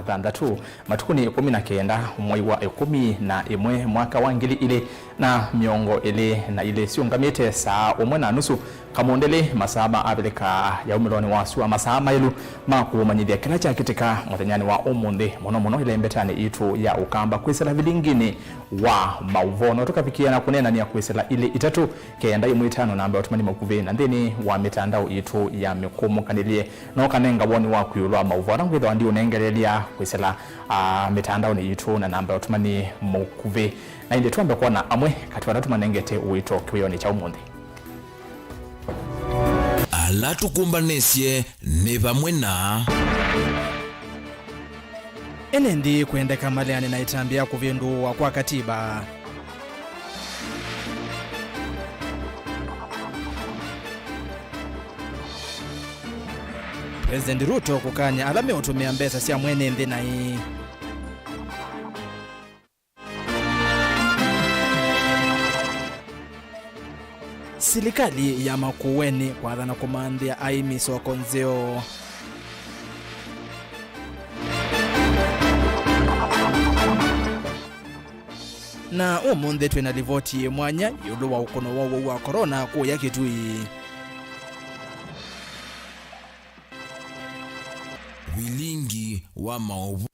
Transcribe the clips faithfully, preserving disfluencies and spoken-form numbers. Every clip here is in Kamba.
thanthatũ, matukũnĩ ĩkũmi na kenda mwai wa ĩkũmi na ĩmwe mwaka wa ngili ilĩ na mĩongo ĩlĩ na ilĩ, syũngamĩte saa ũmwe na nusu kamũndĩlĩ, masaa ma Avilika ya umĩlonĩ wa sua, masaa maĩlu ma kũmanyĩthya kĩla kyakĩtĩka mũthenyanĩ wa ũmũnthĩ, mũno mũno ĩlembetanĩ itũ ya Ũkamba kwĩsĩla vilinginĩ wa maũvoo, no tũkavikĩa na kũneenany'a kwĩsĩla ilĩ itatũ kenda ĩmwe itano namba ya ũtũmani makuvĩ na nthĩnĩ wa mĩtandao itũ ya mĩkũmũkanĩlye. No kanenga woni waku ĩũlũ wa maũvoo ala ngwĩthĩwa ndiũnengeleelya kwĩsĩla, ah, mĩtandaonĩ yitũ na namba ya ũtũmani mũkuvĩ. Na ĩndĩ twambe kwona amwe katĩ wa ala tũmanengete ũito kĩwĩonĩ kya ũmũnthĩ. Ala tũkũmbanĩsye nĩ vamwe na. Ene nthĩ kwendeka maleane na ĩtambya ya kũvĩndũũwa kwa katiba. President Ruto kũkany'a ala meũtũmĩa mbesa sya mwene nthĩ naĩ. Silikalĩ ya Makueni kwathana kũmanthĩa aĩmi soko nzeo. Na ũmũnthĩ twĩ na livoti yĩ mwanya ĩũlũ wa ũkũno wa ũwau wa corona kũya Kitui. Vilingi wa maũvoo.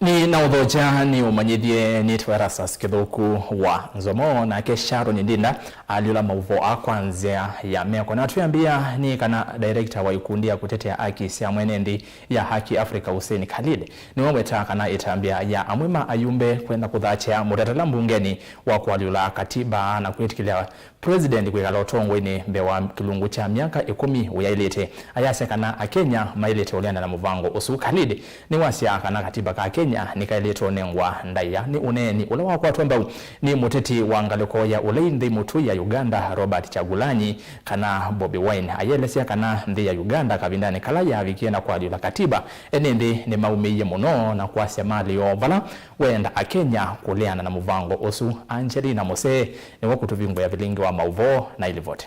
Nĩ na ũthokya nĩ ũmanyĩthye nĩtwa Erastus Kĩthũku wa Nzomo, nake Sharon Ndinda alyũla maũvoo aa kwa nzĩa ya meko. Na twĩambĩa nĩ kana director wa ikundi ya kũtetea haki sya mwene nthĩ ya Haki Africa, Hussein Khalid, nĩwawetaa kana ĩtambya ya amwe ma ayumbe kwenda kũthatya mũtatala mbungenĩ wa kũalyũla katiba na kwĩtĩkĩlya President kwĩkala ũtongoinĩ mbee wa kĩlungu kya myaka ĩkũmi ũyaĩlĩte. Ayasya kana Akenya maĩlĩte ũleana na mũvango ũsu. Khalid nĩwasya kana katiba ka Kenya nĩkaĩlĩte ũnengwa ndaĩa nĩ ũneeni ũla wakwatwa mbau nĩ mũteti wa ngalĩko ya ũlei nthĩ mũtũi ya Uganda, Robert Kyagulanyi, kana Bobi Wine. Ayelesya kana nthĩ ya Uganda kavindanĩ kala yavikie na kũalyũla katiba, ene nthĩ nĩmaumĩie mũno na kwasya malĩ o vala wenda Akenya kũleana na mũvango ũsu. Angelina Mose nĩwe ũkũtũvingũĩa vilingi wa maũvoo na ĩlivoti.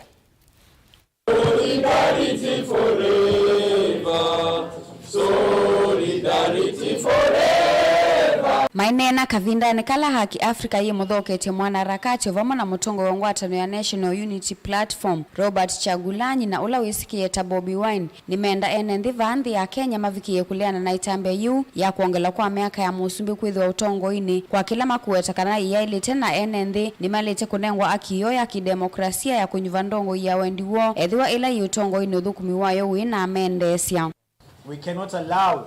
Solidarity forever. Solidarity forever. Maineena kavindanĩ kala Haki Africa yĩmũthoketye mwanaharakati o vamwe na mũtongoi wa ngwatanĩo ya National Unity Platform, Robert Kyagulanyi, na ũla wĩsĩkĩe ta Bobi Wine, nĩmenda ene nthĩ vaa nthĩ ya Kenya mavikĩĩe kũleana na ĩtambya yĩu ya kwongela kwa myaka ya mũsumbĩ kwĩthĩwa ũtongoinĩ kwa kĩla makũweta kana ĩyaĩlĩte, na ene nthĩ nĩmaĩlĩte kũnengwa haki yoo ya kĩdemokrasia ya kũnyuva ndongoi ya wendi woo ethĩwa ĩla yĩ ũtongoinĩ ũthũkũmi wayo wĩĩ na ameendeesya. We cannot allow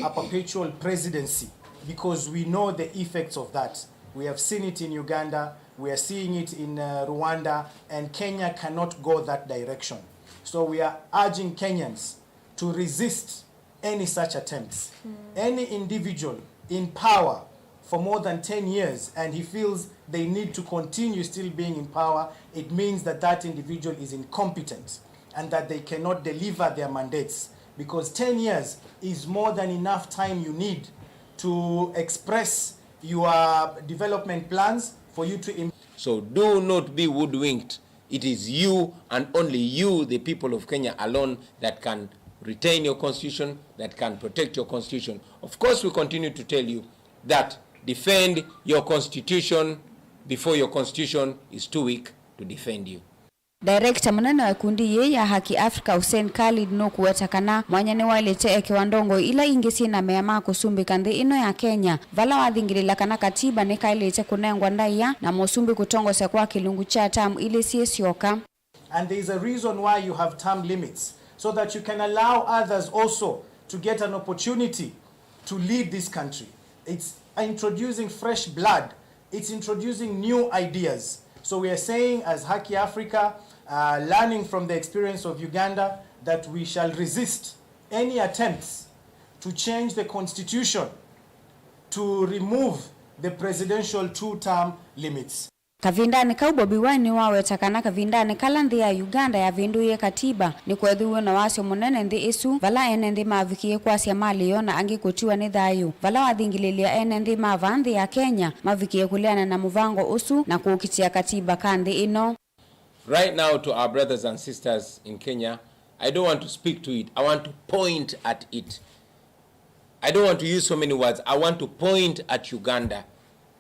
a perpetual presidency because we know the effects of that. We have seen it in Uganda, we are seeing it in, uh, Rwanda, and Kenya cannot go that direction. So we are urging Kenyans to resist any such attempts. Any individual in power for more than ten years and he feels they need to continue still being in power, it means that that individual is incompetent and that they cannot deliver their mandates, because ten years is more than enough time you need to express your development plans for you to im- So do not be woodwinked. It is you and only you, the people of Kenya alone, that can retain your constitution, that can protect your constitution. Of course, we continue to tell you that defend your constitution before your constitution is too weak to defend you. Director mũnene wa ĩkundi yĩĩ ya Haki Africa, Hussein Khalid, nũkũweta kana mwanya nĩwaĩlĩte ekĩwa ndongoi ila ingĩ syĩ na mea ma kũsumbĩka nthĩ ĩno ya Kenya, vala wathingĩlĩĩla kana katiba nĩkaĩlĩte kũnengwa ndaĩa na mũsumbĩ kũtongosya kwa kĩlungu kya term ilĩ syĩ syoka. And there is a reason why you have term limits, so that you can allow others also to get an opportunity to lead this country. It's introducing fresh blood. It's introducing new ideas. So we are saying, as Haki Africa, uh, learning from the experience of Uganda, that we shall resist any attempts to change the constitution to remove the presidential two-term limits. Kavindanĩ kau, Bobi Wine nĩwaweta kana kavindanĩ kala nthĩ ya Uganda yavĩndũie katiba, nĩkweethĩiwe na wasyo mũnene nthĩ ĩsu, vala ene nthĩ mavikĩie kwasya malĩ yoo na angĩ kũtiwa nĩ thayũ, vala wathingĩlĩĩlya ene nthĩ ma vaa nthĩ ya Kenya mavikĩe kũleana na mũvango ũsu na kũũkitĩa katiba ka nthĩ ĩno. Right now, to our brothers and sisters in Kenya, I don't want to speak to it. I want to point at it. I don't want to use so many words. I want to point at Uganda.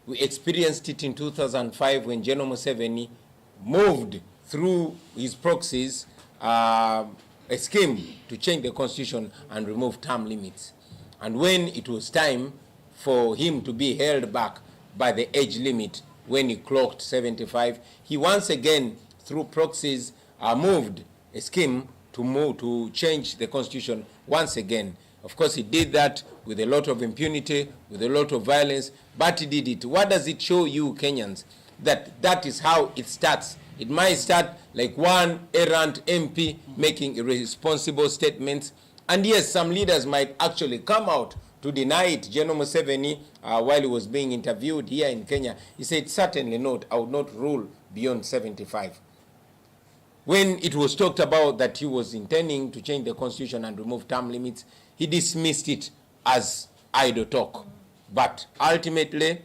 We experienced it in two thousand five when General Museveni moved through his proxies, uh, a scheme to change the constitution and remove term limits. And when it was time for him to be held back by the age limit, when he clocked seventy-five, he once again, through proxies, uh, moved a scheme to move to change the constitution once again. Of course, he did that with a lot of impunity, with a lot of violence, but he did it. What does it show you Kenyans? That that is how it starts. It might start like one errant M P making irresponsible statements. And yes, some leaders might actually come out to deny it. General Museveni, uh, while he was being interviewed here in Kenya, he said, "Certainly not. I would not rule beyond seventy-five." When it was talked about that he was intending to change the constitution and remove term limits, he dismissed it as idle talk. But ultimately,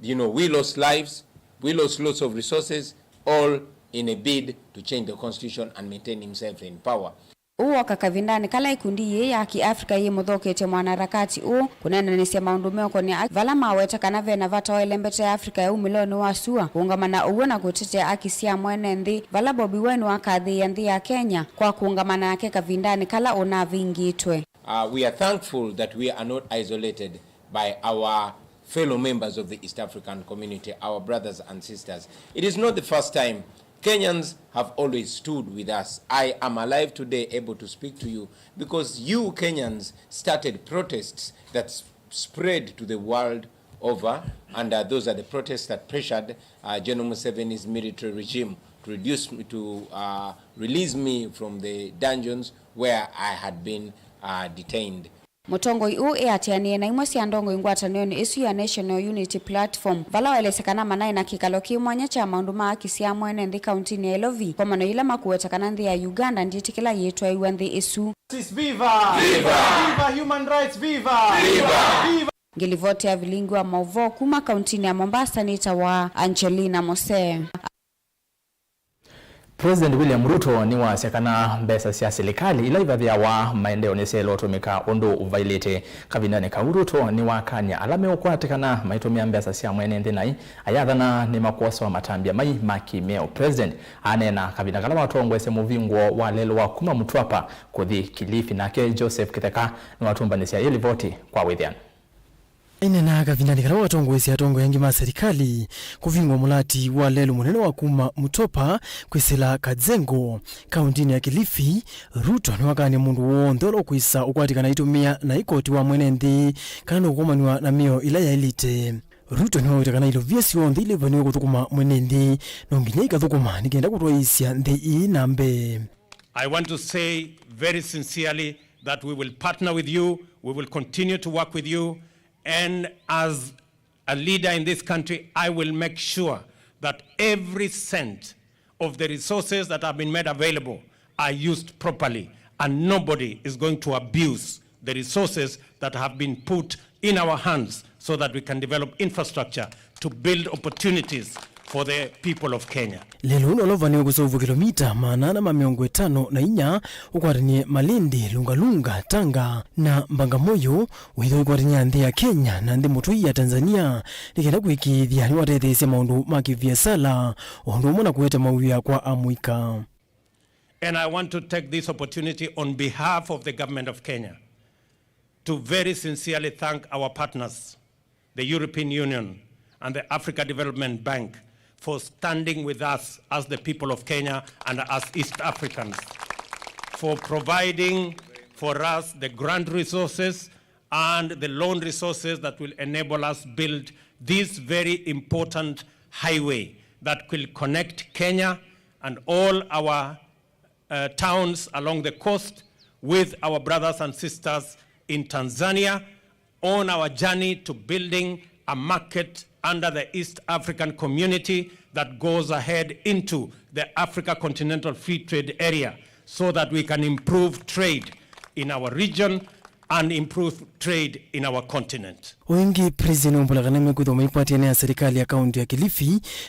you know, we lost lives, we lost lots of resources, all in a bid to change the constitution and maintain himself in power. Ũũ woka kavindanĩ kala ikundi yĩĩ ya Kĩafrika yĩmũthoketye mwanaharakati ũũ kũneenanĩsya maũndũ meũkonĩa aki, vala maweta kana ve na vata wa ĩlembeta ya Afrika ya umĩlonĩ wa sua kũũngama na ũw'o na kũtetea aki sya mwene nthĩ, vala Bobi Wine wakathĩĩa nthĩ ya Kenya kwa kũũngama nake kavindanĩ kala ũnavingĩtwe. Uh, we are thankful that we are not isolated by our fellow members of the East African community, our brothers and sisters. It is not the first time. Kenyans have always stood with us. I am alive today, able to speak to you, because you Kenyans started protests that s-, spread to the world over, and, uh, those are the protests that pressured, uh, General Museveni's military regime to reduce me, to, uh, release me from the dungeons where I had been, uh, detained. Mũtongoi ũũ eatĩanĩe na imwe sya ndongoi ngwatanĩonĩ ĩsu ya National Unity Platform, vala waelesya kana manaĩ na kĩkalo kĩ mwanya kya maũndũ ma aki sya mwene nthĩ kauntinĩ ya Ilovi, ĩkomano yĩla makũweta kana nthĩ ya Uganda ndyĩtĩkĩla yĩtwaĩw'a nthĩ ĩsu. Justice, viva! Viva! Viva human rights, viva! Viva! Viva! Ngĩlivoti ya vilingi wa maũvoo kuma kauntinĩ ya Mombasa nĩtawa Angelina Mose. President William Ruto nĩwasya kana mbesa sya silikalĩ ila ivathĩawa maendeeo nĩsyaĩle ũtũmĩka ũndũ ũvaĩlĩte. Kavindanĩ kau, Ruto nĩwakany'a ala meũkwatĩkana maitũmĩa mbesa sya mwene nthĩ naĩ ayathana nĩmakwosewa matambya mai ma kĩmĩao. President aneena kavinda kala watongoesye mũvingũo wa lelũ wa kuma Mtwapa kũthi Kilifi, nake Joseph Kĩtheka nĩwatũmbanĩsya ĩ livoti kwa wĩthĩano. Aineenaa kavindanĩ kala watongoesye atongoi angĩ ma silikalĩ kũvingũa mũlati wa lelũ mũnene wa kuma Mtwapa kwĩsĩla Kajengo, kauntinĩ ya Kilifi, Ruto nĩwakany'a mũndũ w'onthe ũla ũkwĩsa ũkwatĩkana aitũmĩa naĩ koti wa mwene nthĩ kana nũkũkomanw'a na mĩao ĩla yaĩlĩte. Ruto nĩwaweta kana ilovia syonthe ila ivaniwe kũthũkũma mwene nthĩ no nginya ikathũkũma nĩ kenda kũtwaĩĩsya nthĩ ĩĩ na mbee. I want to say very sincerely that we will partner with you, we will continue to work with you, and as a leader in this country, I will make sure that every cent of the resources that have been made available are used properly, and nobody is going to abuse the resources that have been put in our hands so that we can develop infrastructure to build opportunities for the people of Kenya. Lelũ ũũ nũlovanĩwe kũseũvw'a kĩlomita maana ana ma mĩongo ĩtano na inya ũkwatanie Malindi, Lunga Lunga, Tanga na Bagamoyo, wĩthĩwa ũikwatany'a nthĩ ya Kenya na nthĩ mũtũi ya Tanzania, nĩ kenda kũĩkĩĩthya nĩwatetheesya maũndũ ma kĩviasala, o ũndũ ũmwe na kũete mawĩa kwa amũika. And I want to take this opportunity on behalf of the government of Kenya to very sincerely thank our partners, the European Union and the Africa Development Bank, for standing with us as the people of Kenya and as East Africans, for providing for us the grant resources and the loan resources that will enable us build this very important highway that will connect Kenya and all our, uh, towns along the coast with our brothers and sisters in Tanzania on our journey to building a market under the East African Community that goes ahead into the Africa Continental Free Trade Area so that we can improve trade in our region. and improve trade in our continent. O ĩngĩ, President nĩwaumbũla kana mekwĩthwa maikwatĩanĩa na serikali ya kaunti ya Kilifi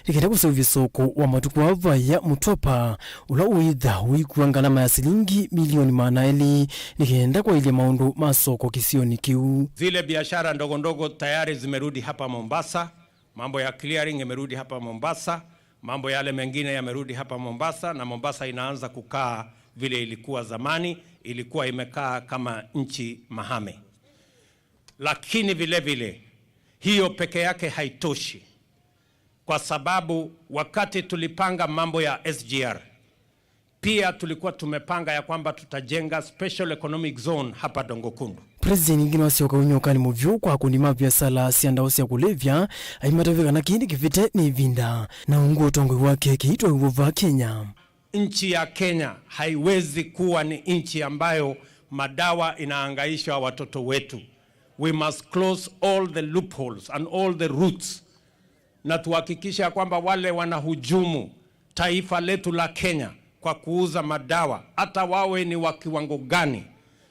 nĩ kenda kũseũvya soko wa matukũ aa vaya Mtwapa, ũla ũĩtha ũikua ngalama ya silingi milioni maana elĩ nĩ kenda kwaĩlya maũndũ ma soko kĩsionĩ kĩu. Zile biashara ndogo ndogo tayari zimerudi hapa Mombasa. Mambo ya clearing imerudi hapa Mombasa. Mambo yale mengine yamerudi hapa Mombasa, na Mombasa inaanza kukaa vile ilikuwa zamani. Ilikuwa imekaa kama nchi mahame. Lakini vile vile, hiyo peke yake haitoshi, kwa sababu wakati tulipanga mambo ya S G R, pia tulikuwa tumepanga ya kwamba tutajenga special economic zone hapa Dongo Kundu. President ningĩ nĩwasyoka ũnyũkanĩ mũvyũ kwa akundi ma viasala sya ndawa sya kũlevya, aimatavya kana kĩĩ nĩkĩvĩte nĩ ĩvinda na ungu ũtongoi wake kĩitwa ũvova Kenya. Nchi ya Kenya haiwezi kuwa ni nchi ambayo madawa inaangaisha watoto wetu. We must close all the loopholes and all the routes, na tuhakikisha kwamba wale wanahujumu taifa letu la Kenya kwa kuuza madawa, hata wawe ni wa kiwango gani,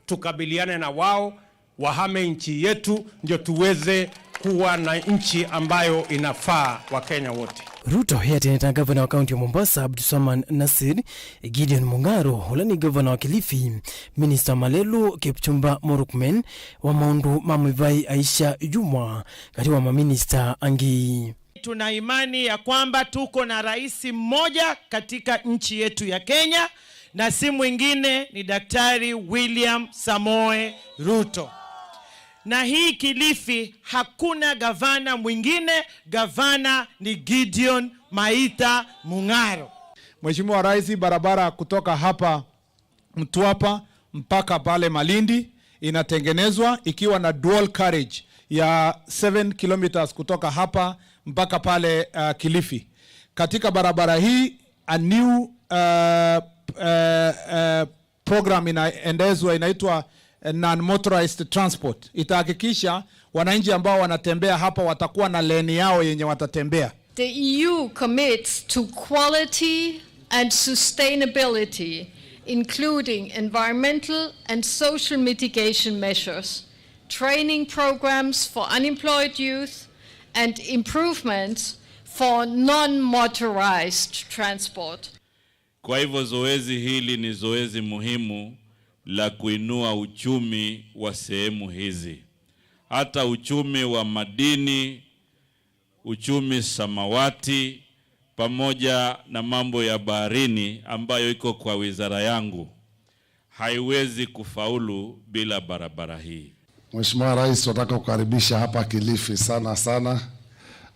tukabiliane na wao, wahame nchi yetu, ndio tuweze kuwa na nchi ambayo inafaa Wakenya wote. Ruto eatĩanĩte na ngavana wa kaunti ya Mombasa, Abdulswamad Nasir, Gideon Mung'aro, ũla nĩ ngavana wa Kilifi, Minista Malelu Kipchumba Murkomen wa maũndũ ma mĩvaĩ Aisha Jumwa, katĩ wa maminista angĩ. Tuna imani ya kwamba tuko na rais mmoja katika nchi yetu ya Kenya, na si mwingine ni Daktari William Samoe Ruto. Na hii Kilifi hakuna gavana mwingine, gavana ni Gideon Maitha Mung'aro. Mheshimiwa Rais, barabara kutoka hapa Mtwapa mpaka pale Malindi inatengenezwa ikiwa na dual carriage ya seven kilometers kutoka hapa mpaka pale, uh, Kilifi. Katika barabara hii, a new, uh, uh, uh, program inaendezwa, inaitwa, uh, non-motorized transport. Itahakikisha wananchi ambao wanatembea hapa watakuwa na lane yao yenye watatembea. The E U commits to quality and sustainability, including environmental and social mitigation measures, training programs for unemployed youth, and improvements for non-motorized transport. Kwa hivyo zoezi hili ni zoezi muhimu la kuinua uchumi wa sehemu hizi. Hata uchumi wa madini, uchumi samawati, pamoja na mambo ya baharini ambayo iko kwa wizara yangu, haiwezi kufaulu bila barabara hii. Mheshimiwa Rais, tunataka kukaribisha hapa Kilifi sana sana.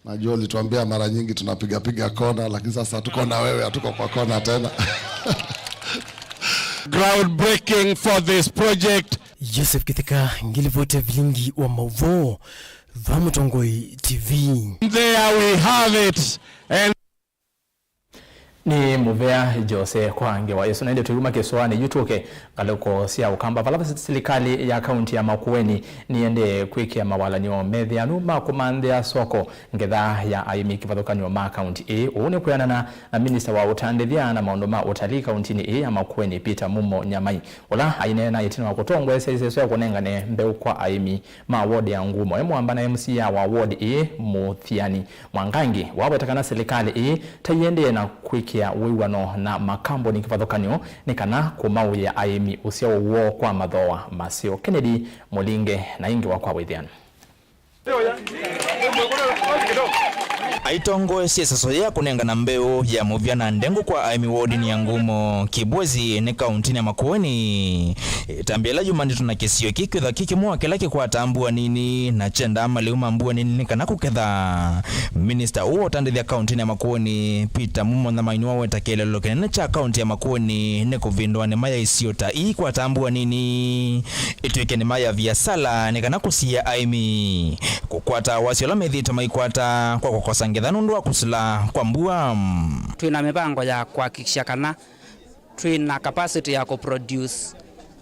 Najua ulituambia mara nyingi tunapiga piga kona, lakini sasa tuko na wewe, hatuko kwa kona tena. Groundbreaking for this project. Joseph Kithika, ngilivoti ya vilingi wa mauvoo, va Mũtongoi T V. There we have it. And Nĩ mũvea Jose kwa ngewa ĩsu. Na ĩndĩ tũiuma kĩsũanĩ yu tũke ngalĩko sya Ũkamba, vala silikalĩ ya kaunti ya Makueni nĩyendee kwĩkĩa mawalany'o methĩanu ma kũmanthĩa soko ngetha ya aĩmi kĩvathũkany'o ma kaunti ĩĩ. Ũu nĩ kwĩanana na minista wa ũtandĩthya na maũndũ ma ũtalii kauntinĩ ĩĩ ya Makueni, Peter Mumo Nyamai, ũla aineena ĩtina wa kũtongoesya ĩseso ya kũnengane mbeũ kwa aĩmi ma ward ya Ngumo, e mũamba na M C A wa ward ĩĩ Mũthiani Mwangangi, waweta kana silikalĩ ĩĩ ta ĩendee na kwĩkĩa wĩw'ano na makambuni kĩvathũkany'o nĩ kana kũmaũĩa aĩmi ũsyao woo kwa mathooa maseo. Kennedy Mũlinge na ĩngĩ wa kwa wĩthĩano. Aitongoesye ĩseso ya kũnengana mbeũ ya mũvya na ndengũ kwa aĩmi wodinĩ ya Ngumo, Kibwezi nĩ kauntinĩ ya Makueni. Ĩtambya ĩla yumanĩtwe na kĩsio kĩĩ kwĩthwa kĩ kĩmwe wa kĩla kĩkwataa mbua nini na kyendaa malĩu ma mbua nini nĩ kana kũketha. Minista ũũ wa ũtandĩthya kauntinĩ ya Makueni, Peter Mumo Nyamai, nĩwaweta kĩeleelo kĩnene kya kaunti ya Makueni nĩ kũvindũa nĩma ya isio ta ii ikwataa mbua nini ĩtw'ĩke nĩma ya viasala nĩ kana kũsiĩĩa aĩmi kũkwata wasyo ũla methĩĩtwe maikwata kwa kũkosa ngetha nũndũ wa kũsila kwa mbua. Twĩ na mĩvango ya kũhakikisha kana twĩ na capacity ya kũ produce,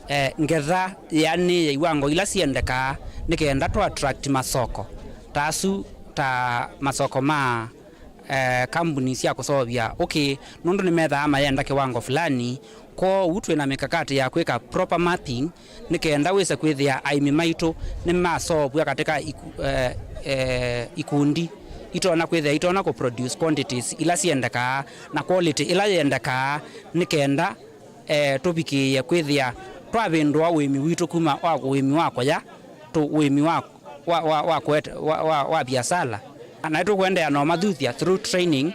eh, ngetha yĩanĩe iwango ila syendekaa nĩ kenda tũ attract masoko ta asu, ta masoko ma, eh, kambuni sya kũseũvya ũkĩ, nũndũ nĩmethaa mayenda kĩwango fulani Kwoou twĩ na mĩkakati ya kwĩka proper mapping nĩ kenda wĩse kwĩthĩa aĩmi maitũ nĩmaseũvw'a katika iku, eh, eh, ikundi itonya kwĩthĩa itonya kũ produce quantities ila syendekaa na quality ĩla yendekaa nĩ kenda eh, tũvikĩĩe kwĩthĩa twavĩndũa ũĩmi witũ kuma wa ũĩmi wa kũya tũ ũĩmi wa, wa, wa, wa, kũete, wa, wa, wa biasala. Na nĩtũkũendeea na ũmathuthya through training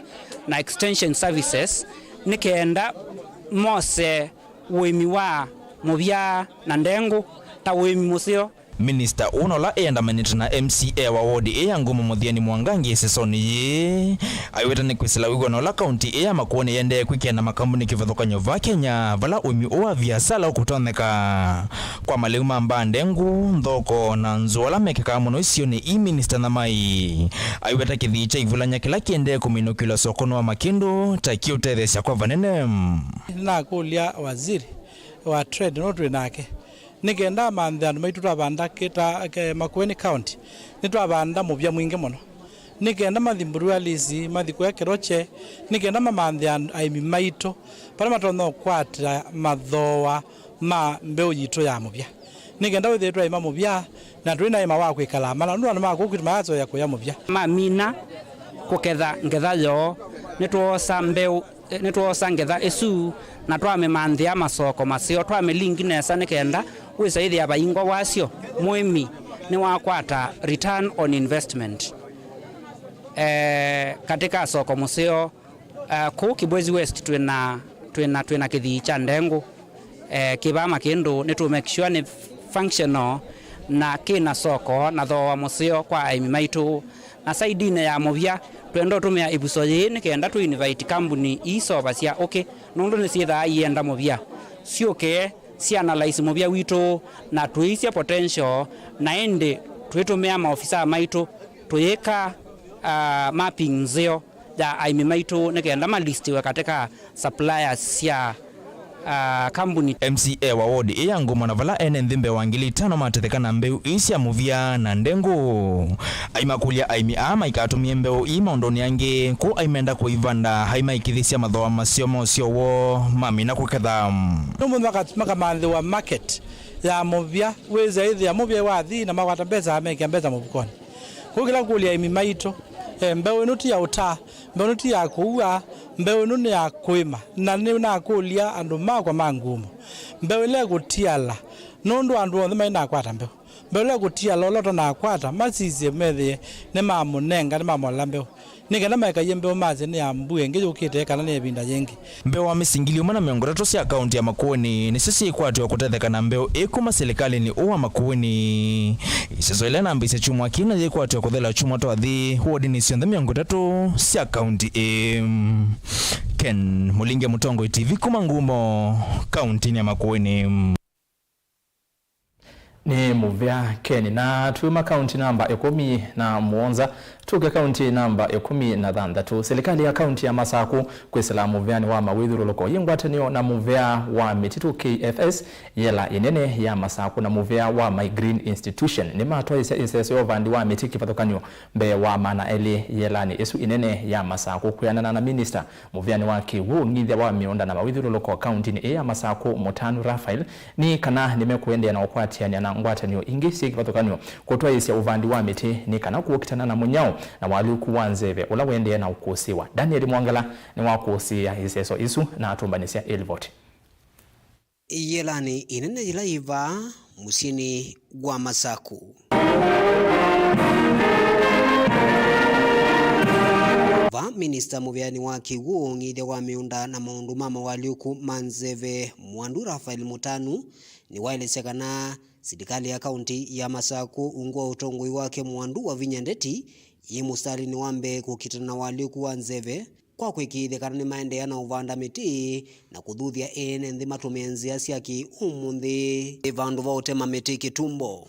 na extension services nĩ kenda mose ũĩmi wa mũvya na ndengũ ta ũĩmi mũseo. Minista ũũ na ũla eandamanĩte na M C A wa ward ĩĩ ya Ngumo Mũthiani Mwangangi ĩsesonĩ yĩĩ aiweta nĩ kwĩsĩla wĩw'ano ũla kaunti ĩĩ ya Makueni yendee kwĩkĩa na makambuni kĩvathũkany'o va Kenya, vala ũĩmi ũũ wa viasala ũkũtonyeka. Kwa malĩu ma mbaa, ndengũ, nthoko, na nzũa ala mekĩkaa mũno isionĩ ii, Minista Namai aiweta kĩthii kya ivulany'a kĩla kĩendee kũminũkĩlwa sokonĩ wa Makĩndũ ta kĩũtetheesya kwa vanene. Nĩnakũlya waziri wa trade no twĩ nake nĩ kenda amanthe andũ maitũ twavanda kĩta, ke, Makueni County, nĩtwavanda mũvya mwingĩ mũno. Nĩ kenda mathi Mburu Alisi, mathi kũya Keroche, nĩ kenda mamanthe andũ, aĩmi maitũ, vala matonya ũkwata mathooa ma mbeũ yitũ ya mũvya. Nĩ kenda wĩthĩe twaĩma mũvya, na tũi na ĩma wa kwĩkala mana, nũndũ andũ ma kũu kwitũ mayasoea kũya mũvya. Mamina kũketha ngetha yoo, nĩtwoosa mbeũ Nĩtwoosa ngetha ĩsu na twamĩmanthĩa masoko maseo, twamĩlingi nesa nĩ kenda wĩsa ĩthĩa vaingwa wasyo mũĩmi nĩwakwata return on investment. Eh, katika soko mũseo, eh, kũu Kibwezi West twĩna, twĩna, twĩna kĩthii kya ndengũ. Eh, kĩvaa Makĩndũ nĩtũ make sure nĩ functional na kĩna soko na thooa mũseo kwa aĩmi maitũ. Na saidinĩ ya mũvya, twenda ũtũmĩa ĩvuso yĩĩ nĩ kenda tũ invite kambuni ii sova sya ũkĩ, nũndũ nĩsyĩthaa ienda mũvya, syũke sya analyze mũvya witũ na twĩisye potential, na ĩndĩ twĩtũmĩa maofisaa maitũ tũyĩka, ah, mapping nzeo ya aĩmi maitũ nĩ kenda malistiwe katika suppliers sya, ah, kambuni. M C A wa ward ĩĩ ya Ngumo na vala ene nthĩ mbee wa ngili itano matetheka na mbeũ ii sya mũvya na ndengũ. Aimakũlya aĩmi aa maikatũmĩe mbeũ ii maũndũnĩ angĩ, kũu aimenda kũivanda aimaĩkĩthĩsya mathooa maseo ma ũseo woo mamina kũketha. Nũmũ maka-, makamanthĩwa market ya mũvya, wĩsa ĩthĩa mũvya wathi na makwata mbesa, amekĩa mbesa mũvukonĩ. Kũu kĩla kũlya aĩmi maitũ, eh, mbeũ ĩno ti ya ũtaa, mbeũ ĩno ti ya kũua, mbeũ ĩno nĩ ya kũĩma, na nĩnakũlya andũ makwa ma Ngumo, mbeũ ĩla ĩkũtiala, nũndũ andũ onthe mainakwata mbeũ. Mbeũ ĩla ĩkũtiala, ũla ũtanakwata, masisye methĩe nĩmamũnenga, nĩmamolela mbeũ. Nĩ kenda maekaie mbeũ masye nĩ ya mbua ĩngĩ yũkĩte kana nĩ ĩvinda yĩngĩ. Mbeũ wa mĩsyĩ ngili ĩmwe na mĩongo ĩtatũ sya kaunti ya Makueni nĩsyo syĩkwatw'a kũtetheka na mbeũ ĩĩ kuma silikalĩnĩ ũũ wa Makueni. Ĩseso ĩla ĩnambĩĩsya kyumwa kĩĩ na yĩkwatw'a kũthela kyumwa twathi wodinĩ syonthe mĩongo ĩtatũ sya kaunti ĩĩ. Ken Mũlinge, Mũtongoi T V kuma Ngumo, kauntinĩ ya Makueni. Nĩ mũvea Ken, na twĩuma kaunti namba ĩkũmi na mũonza, tũke kaunti namba ĩkũmi na thanthatũ. Silikalĩ ya kaunti ya Masakũ kwĩsĩla mũveanĩ wa mawĩthyũlũlũko yĩ ngwatanĩo na mũvea wa mĩtitũ K F S, yela ĩnene ya Masakũ, na mũvea wa My Green Institution nĩmatwaĩsya ĩseso ya ũvandi wa mĩtĩ kĩvathũkany'o mbee wa maana elĩ yelanĩ ĩsu ĩnene ya Masakũ. Kwĩanana na minista mũveanĩ wa kĩw'ũ, ũng'ithya wa mĩũnda na mawĩthyũlũlũko kauntinĩ ĩĩ ya Masakũ, Mũtanu Raphael, nĩ kana nĩmekũendeea na ũkwatĩanĩa na ngwatanĩo ingĩ syĩ kĩvathũkany'o kũtwaĩĩsya ũvandi wa mĩtĩ nĩ kana kũkitana na mũnyao na ũalyũku wa nzeve ũla ũendee na ũkũsĩĩwa. Daniel Mwongela nĩwakũsĩĩa iseso isu na atũmbanĩsya ĩlivoti. Yĩlanĩ ĩnene yĩla yĩ vaa mũsyĩnĩ wa Masakũ. Vaa minista mũveanĩ wa kĩw'ũ, ũng'ithya wa mĩũnda na maũndũ ma mawalyũku ma nzeve, Mwandu Raphael Mũtanu, nĩwaelesya kana silikalĩ ya kaunti ya Masakũ ungu wa ũtongoi wake Mwandu Wavinya Ndeti yĩ mũstalĩnĩ wa mbee kũkitana na walyũku wa nzeve, kwa kwĩkĩĩthya kana nĩmaendeea na ũvanda mĩtĩ na kũthuthya ene nthĩ matũmĩe nzĩa sya kĩ-ũmũnthĩ vandũ va ũtema mĩtĩ kĩtumbo.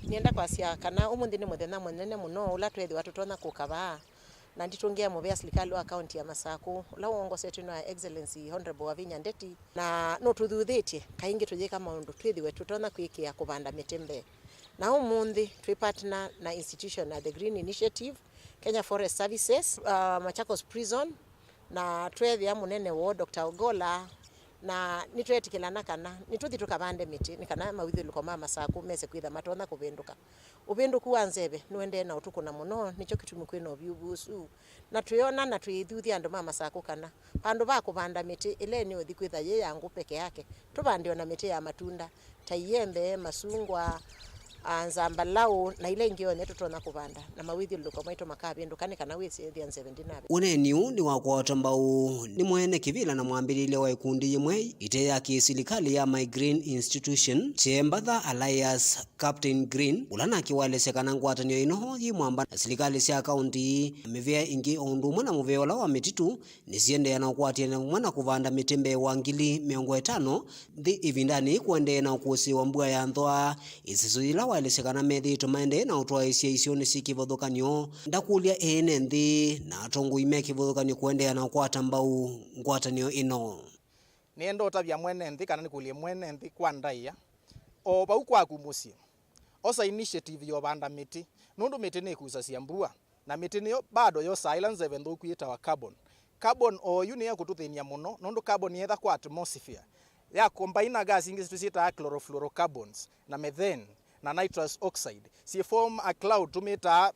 Nĩenda kwasya kana ũmũnthĩ nĩ mũthenya mũnene mũno ũla tweethĩwa tũtonya kũka vaa na nditũngĩa mũvea silikalĩ wa kaunti ya Masakũ ũla wongosetwe nĩ Excellency Honorable Wavinya Ndeti, na nũtũthuthĩtye kaingĩ tũyĩka maũndũ twĩthĩwe tũtonya kwĩkĩa kũvanda mĩtĩ mbee. Na ũmũnthĩ twĩ partner na institution na The Green Initiative, Kenya Forest Services, uh, Machakos Prison, na tweethĩa mũnene woo Doctor Ogolla, Na nĩtweetĩkĩlana kana nĩtũthi tũkavande mĩtĩ nĩ kana mawĩthyũlũko ma Masakũ mese kwĩtha matonya kũvĩndũka. Ũvĩndũku wa nzeve nũendee na ũtũkũna mũno, nĩkyo kĩtumi kwĩ na ũvyũvu ũsu. Na twĩona na twĩthuthya andũ ma Masakũ kana vandũ va kũvanda mĩtĩ ĩla ĩnĩũthi kwĩtha yĩ ya ngũ peke yake, tũvande o na mĩtĩ ya matunda ta iembe, masungwa, a, nzambalaũ, na ila ingĩ onthe tũtonya kũvanda, na mawĩthyũlũlũko maitũ makavĩndũka nĩ kana wĩsĩthya nzeve ndĩnavĩndũka. Ũneeni ũũ nĩ wa kũatwa mbau nĩ mwene kĩvĩla na mwambĩlĩlya wa ĩkundi yĩmwe ĩte ya kĩsilikalĩ ya My Green Institution, Cheembatha Alliance, Captain Green, ũla nake waelesya kana ngwatanĩo ĩno yĩ mwamba na silikalĩ sya kaũnti na mĩvĩa ĩngĩ o ũndũ ũmwe na mũvĩa ũla wa mĩtitũ nĩsiendeea na ũkwatĩanĩa vamwe na kũvanda mĩtĩ mbee wa ngili mĩongo ĩtano nthĩ ĩvindanĩ yĩĩ kũendee na ũkũsĩĩwa mbua ya nthwaa, ĩsisũ yĩla waelesya kana methĩĩtwe maendee na ũtwaĩĩsya isionĩ syĩ kĩvathũkany'o. Ndakũlya ene nthĩ na atongoi me kĩvathũkany'o kũendeea na ũkwata mbau ngwatanĩo ĩno. Nĩenda ũtavya mwene nthĩ kana nĩkũlye mwene nthĩ kwa ndaĩa, o vau kwaku mũsyĩ, osa initiative ya ũvanda mĩtĩ, nũndũ mĩtĩ nĩkusasya mbua, na mĩtĩ nĩyo bado yosaa ĩla nzeve nthũku yĩtawa carbon. Carbon oyu nĩyo ĩkũtũthĩny'a mũno, nũndũ carbon yeetha kwa atmosphere, ya combine na gas ingĩ tũsyĩtaa chlorofluorocarbons, na methane, na nitrous oxide, syĩ form a cloud tũmĩtaa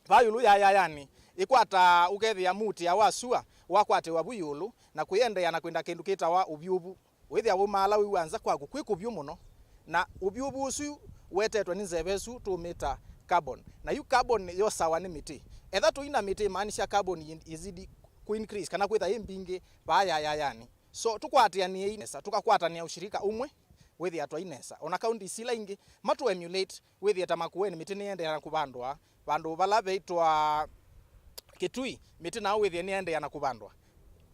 vaa ĩũlũ ya yayanĩ, ĩkwataa ũkethĩa mũutĩa wa sua wakwatĩwa vu ĩũlũ na kũyendeea na kwĩnda kĩndũ kĩtawa ũvyũvu. Wĩthĩa waumaala wĩ wa nza kwaku kwĩ kũvyũ mũno, na ũvyũvu ũsu wetetwe nĩ nzeve ĩsu tũũmĩta carbon. Na yu carbon yosawa nĩ mĩtĩ. Etha tũina mĩtĩ, imaanisha carbon i-, izidi ku increase kana kwĩtha yĩ mbingĩ vaa yayayanĩ. So, tũkwatĩanĩei nesa, tũkakwatanĩa ũshirika ũmwe, wĩthĩa twai nesa. Ona counties ila ingĩ, matu emulate, wĩthĩe ta Makueni mĩtĩ nĩyendeea na kũvandwa, vandũ vala veĩtwa Kitui, mĩtĩ nao wĩthĩe nĩyendeea na kũvandwa.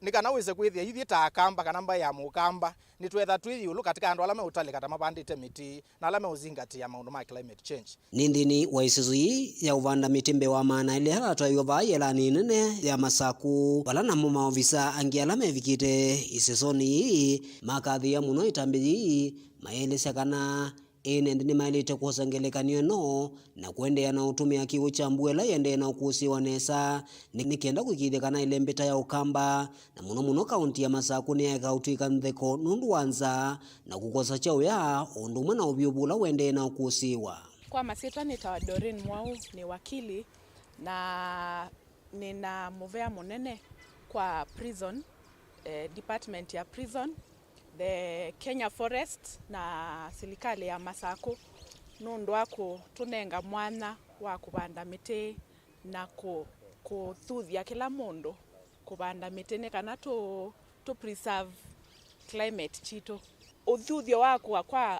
Nĩ kana wĩse kwĩthĩa ithyĩ ta Akamba kana mbaĩ ya Mũkamba, nĩtwetha twĩ ĩũlũ katĩ ka andũ ala meũtalĩka ta mavandĩte mĩtĩ na ala meũzingatĩa maũndũ ma climate change. Nĩ nthĩnĩ wa ĩsisũ yĩĩ ya ũvanda mĩtĩ mbee wa maana elĩ ala atwaiwe vaa yĩelanĩ ĩnene ya Masakũ, vala namo maovisa angĩ ala mevikĩte ĩsisũnĩ yĩĩ makathĩĩa mũno ĩtambya yĩĩ, maelesya kana ene nthĩ nĩmaĩlĩte kwosa ngelekany'o ĩno na kũendeea na ũtũmĩa kĩw'ũ kya mbua ĩla ĩendee na ũkũsĩĩwa nesa, nĩ, nĩ kenda kũĩkĩĩthya kana ĩlembeta ya Ũkamba, na mũno mũno kaũnti ya Masakũ nĩyaeka ũtw'ĩka ntheko nũndũ wa nzaa na kũkosa kya ũya, o ũndũ ũmwe na ũvyũvu ũla ũendee na ũkũsĩĩwa. Kwa masyĩtwa nĩtawa Doreen Mwau, nĩ wakili, na nĩna mũvea mũnene kwa prison, eh, department ya prison, the Kenya Forest na silikalĩ ya Masakũ nũndũ wa kũtũnenga mwanya wa kũvanda mĩtĩ na kũ-, kũthuthya kĩla mũndũ kũvanda mĩtĩ nĩ kana tũ, tũ preserve climate kitũ. Ũthuthyo wa kũa kwa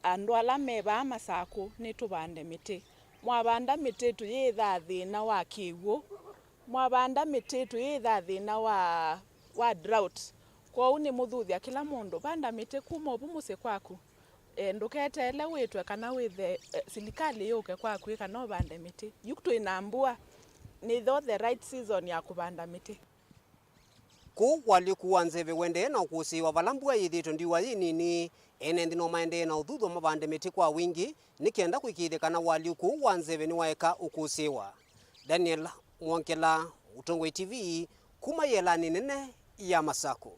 andũ ala me vaa Masakũ nĩ tũvande mĩtĩ. Mwavanda mĩtĩ tũyĩthaa thĩna wa kĩw'ũ. Mwavanda mĩtĩ tũyĩthaa thĩna wa, wa drought. Kwoou nĩmũthuthya kĩla mũndũ, vanda mĩtĩ kuma ũvu mũsyĩ kwaku. E, ndũketeele wĩtwe kana wĩthe, e, silikalĩ yũke kwaku ĩ kana ũvande mĩtĩ. Yu twĩ na mbua, nĩtho the right season ya kũvanda mĩtĩ. Kũu ũalyũku wa nzeve ũendee na ũkũsĩĩwa vala mbua yĩthĩĩtwe ndiwa yĩ nini, ene nthĩ no maendee na ũthuthw'a mavande mĩtĩ kwa wingĩ nĩ kenda kũĩkĩĩthya kana ũalyũku ũũ wa nzeve nĩwaeka ũkũsĩĩwa. Daniel Mwongela, Mũtongoi T V, kuma yĩelanĩ nene ya Masakũ.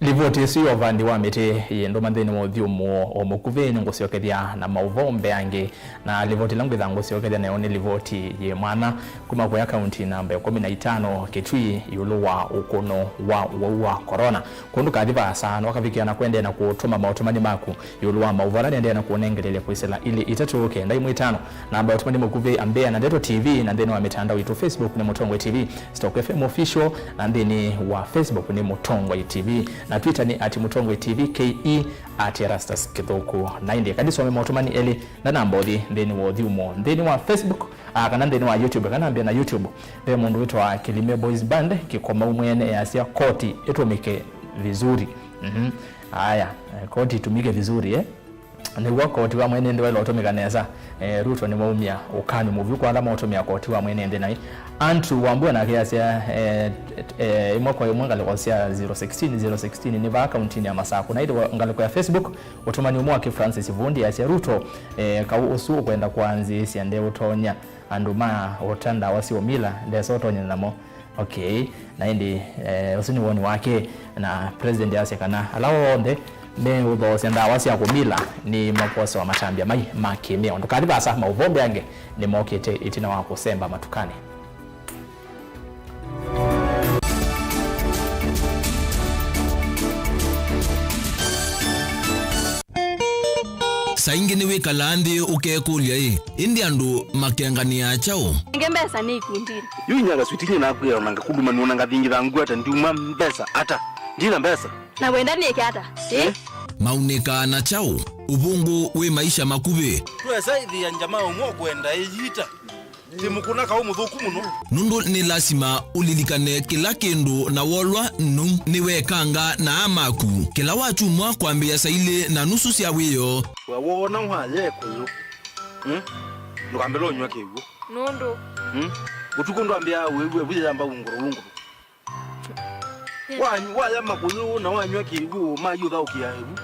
Livoti ĩsu ya ũvandi wa mĩtĩ yĩ ndũma nthĩnĩ wa ũthyũmũo o mũkuvĩ. Nĩngũsyokethya na maũvoo mbeange, na livoti ĩla ngwĩtha ngũsyokethya nayo nĩ livoti yĩ mwanya kuma kũya kaunti namba ĩkũmi na itano, Kitui, ĩũlũ wa ũkũno wa ũwau wa corona. Kũndũ kathi vaasa, no kavikĩa na kũendeea na kũtũma maũtũmani maku ĩũlũ wa maũvoo ala nĩendeea na kũnengelelya kwĩsĩla ilĩ itatũ kenda ĩmwe itano. Namba ya ũtũmani mũkuvĩ ambĩĩa na ndeto T V, na nthĩnĩ wa mĩtandao itũ, Facebook nĩ Mũtongoi T V, Stock F M Official, na nthĩnĩ wa Facebook nĩ Mũtongoi T V, na Twitter nĩ at Mũtongoi T V K E, at Erastus Kĩthũku. Na ĩndĩ, kandisome maũtũmani elĩ na namba ũthi nthĩnĩ wa ũthyũmũo. Nthĩnĩ wa Facebook, ah, kana nthĩnĩ wa YouTube, kana ambĩĩa na YouTube, ve mũndũ wĩtawa Kilime Boys Band, Kĩkomau mwene easya koti ĩtũmĩke vizuri. Mhm. Aya, eh, koti itumike vizuri, eh? Nĩw'o koti wa mwene nthĩ waĩle ũtũmĩka nesa. Eh, Ruto nĩwaumya ũkany'o mũvyũ kwa ala maũtũmĩa koti wa mwene nthĩ naĩ. Andrew Wambua nake asya, eh, eh, ĩmwe kwa ĩmwe ngalĩko sya zero sixteen, zero sixteen nĩ vaa kauntinĩ ya Masakũ. Na ĩndĩ ngalĩko ya Facebook, ũtũmani ũmwe wa Kĩfrancis Vundi asya, Ruto, eh, kaũ ũsu ũkwenda kwanzĩĩsya ndeũtonya andũ ma ũta ndawa sya ũmila, ndesa ũtonya namo. Okay, na ĩndĩ, eh, ũsu nĩ woni wake, na President asya kana ala onthe meũthoosya ndawa sya kũmila nĩmakwosewa matambya mai ma kĩmĩao. Ndũkathi vaasa, maũvoo mbeange nĩmokĩte ĩtina wa kũsemba matukanĩ. Saa ingĩ nĩwĩkalaa nthĩ ũkekũlya-ĩ, ĩndĩ andũ makenganĩaa kyaũ? Nenge mbesa nĩ ikundinĩ. Yu inyanga switi nyie nakwĩa ona ngakũluma nĩ ona ngathingitha ngweta ndiuma mbesa ata? Ndina mbesa. Na wenda nĩke ata? Eh? Maunĩkaa na kyaũ? Ũvũngũ wĩ maisha makuvĩ. Twesa ĩthĩa njama ũmwe ũkwenda ĩyita. Ti mũkũna kaũ mũthũku mũno. Nũndũ nĩ lasima ũlilikane kĩla kĩndũ na wolwa nũu nĩwekanga na aa maku. Kĩla wakyumwa kwambĩĩa saa ilĩ na nusu sya wĩoo. We woona waya ĩkũyũ, hmm? Ndũkambĩle ũnyw'a kĩw'ũ. Nũndũ? Hmm? Ũtukũ ndwambĩaa wĩw'e vu yĩyamba ungũrũ ungũrũ. Wa-, waya makũyũ na wanyw'a kĩw'ũ, mayũthaũkĩa ĩvu.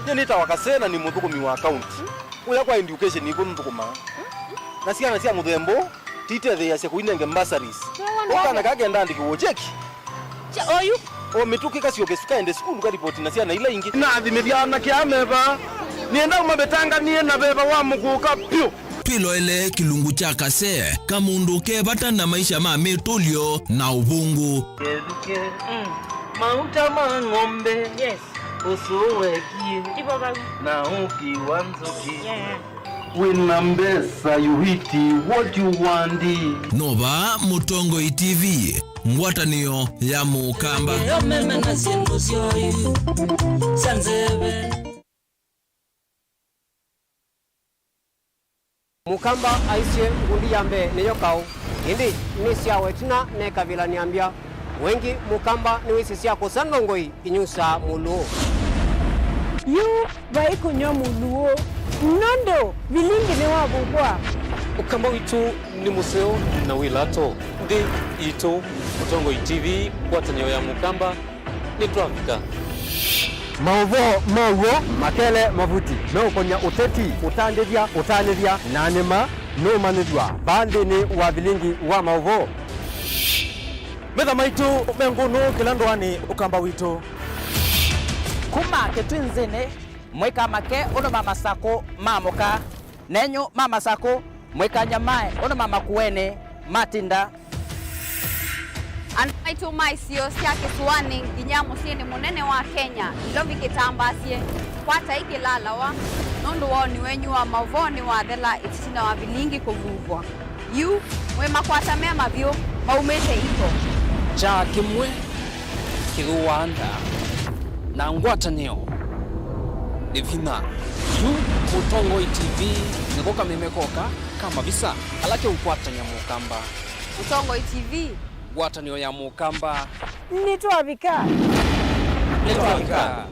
Nyie nĩtawa Kasena, nĩ mũthũkũmi wa kaunti. Kũya kwa education nĩkw'o nĩthũkũmaa. Na syana sya mũthemba ũũ titetheeasya kũinenge bursaries. Ũkana kaa kenda andĩkĩw'e cheki. Oyu. O mĩtũkĩ kasyoke sukaende sukulu karipoti na syana ila ingĩ. Nathimĩthya anake aa me vaa. Nĩenda ũmavĩtanganie na veva wa mũkũka pyũ. Twĩloele kĩlungu kya kasee, kamũndũ ke vata na maisha ma mĩtũlyo na ũvũngũ. Kethukĩ, mm, mauta ma ng'ombe, yes, ũsũũ wekie, ivo vau, na ũki wa nzũkĩ. Yeah. Wĩna mbesa, you eat what you want. No vaa Mũtongoi T V, ngwatanĩo ya Mũkamba. Eo meme na syĩndũ syoo sya nzeve. Mũkamba aisye, ngundi ya mbee nĩyo kaũ, ĩndĩ nĩ syawa ĩtina nekavilany'a mbya. Wengĩ Mũkamba nĩwĩsĩ sya kũsa ndongoi inyusaa mũlũũ. Yu vai kũnyw'a mũlũũ, nũndũ vilingi nĩwavukwa. Ũkamba witũ nĩ mũseo na wĩ lato. Nthĩ itũ, Mũtongoi T V, ngwatanĩo ya Mũkamba. Nĩtwavika. Maũvoo ma w'o makele mavuti meũkony'a ũteti, ũtandĩthya, ũtanĩthya, na nĩma nũũmanyĩthw'a vaa nthĩnĩ wa vilingi wa maũvoo. Metha maitũ me ngũnũ kĩla ndũanĩ Ũkamba witũ. Kuma Kĩtwinzĩnĩ, mwĩkamake ũndũ ma Masakũ maamũka. Nenyu ma Masakũ, mwĩkanyamae ũndũ ma Makueni matinda. Andũ maitũ ma isio sya kĩsũanĩ nginya mũsyĩnĩ mũnene wa Kenya, Nairobi kĩtambaasye, kwatai kĩlalawa, nũndũ woni wenyu wa maũvoo nĩwathela ĩtina wa vilingi kũvuvwa. Yu, mwĩ makwata mema vyũ, maumĩte iko. Kyaa kĩmwe kĩthũaa ndaa, na ngwatanĩo nĩ vinya. Yu Mũtongoi T V nĩko kameme koka ka mavisa ala keũkwatany'a Mũkamba. Mũtongoi T V. Ngwatanĩo ya Mũkamba. Nĩtwavika. Nĩtwavika.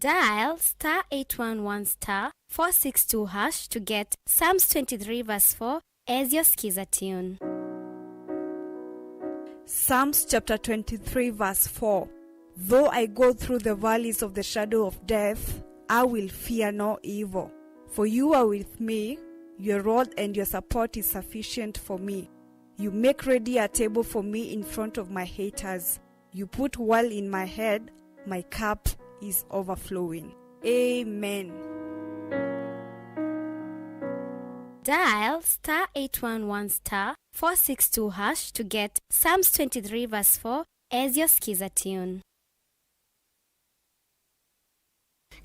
Dial star eight one one star four six two hash to get Psalms twenty-three verse four as your skiza tune. Psalms chapter twenty-three, verse four. Though I go through the valleys of the shadow of death, I will fear no evil. For you are with me, your rod and your support is sufficient for me. You make ready a table for me in front of my haters. You put oil in my head, my cup is overflowing. Amen. Dial star eight one one star four six two hash to get Psalms twenty-three verse four as your skiza tune.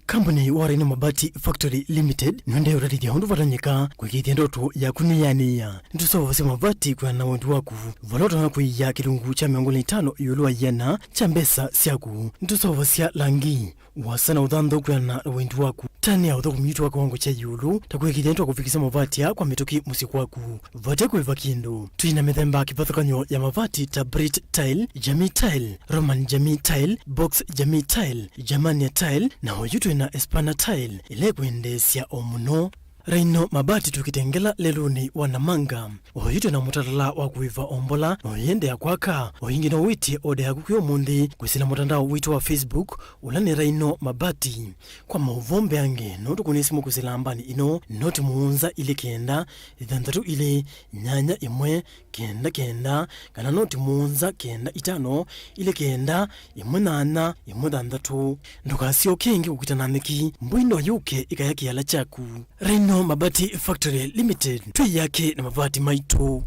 Kambuni wa Rhino Mabati Factory Limited nĩwendeee ũtethya ũndũ vatonyeka kũĩkĩĩthya ndoto yaku nĩyanĩĩa. Nĩtũseũvasya mavati kwĩana na wendi waku, vala ũtonya kũia kĩlungu kya mĩongo ĩlĩ na itano ĩũlũ wa ĩana kya mbesa syaku. Nĩtũseũvasya langi, ũasa na ũthanthũ kwĩana na wendi waku. Tanĩa ũthũkũmi witũ wa kĩwango kya ĩũlũ, ta kũĩkĩĩthya nĩtwakũvikĩsya mavati aa kwa mĩtũkĩ mũsyĩ kwaku. Vatya kũĩva kĩndũ. Twĩ na mĩthemba kĩvathũkany'o ya mavati ta Brit Tile, Jamii Tile, Roman Jamii Tile, Box Jamii Tile, Germania Tile, na oyu twĩ na Espana Tile, ĩla ĩkwendeesya o mũno. Raino Mabati tũkĩtengela lelũnĩ wa Namanga. Oyu twĩ na mũtalatala wa kũĩva ombola, na ũyĩendeea kwaka. O ĩngĩ no wĩtye oda yaku kwĩ ũmũnthĩ kwĩsĩla mũtandao witũ wa Facebook, ũla nĩ Raino Mabati. Kwa maũvoo mbeange, no tũkũnĩe simũ kwĩsĩla nambani ĩno, noti mũonza ilĩ kenda, ĩthanthatũ ilĩ, nyanya ĩmwe, kenda kenda, kana noti mũonza kenda itano, ilĩ kenda, ĩmwe nyanya, ĩmwe thanthatũ. Ndũkasyoke ĩngĩ kũkita na nyeki, mbũi no yũke ĩkaya kĩala kyaku. Rhino Mabati Factory Limited, twĩ yake na mavati maitũ.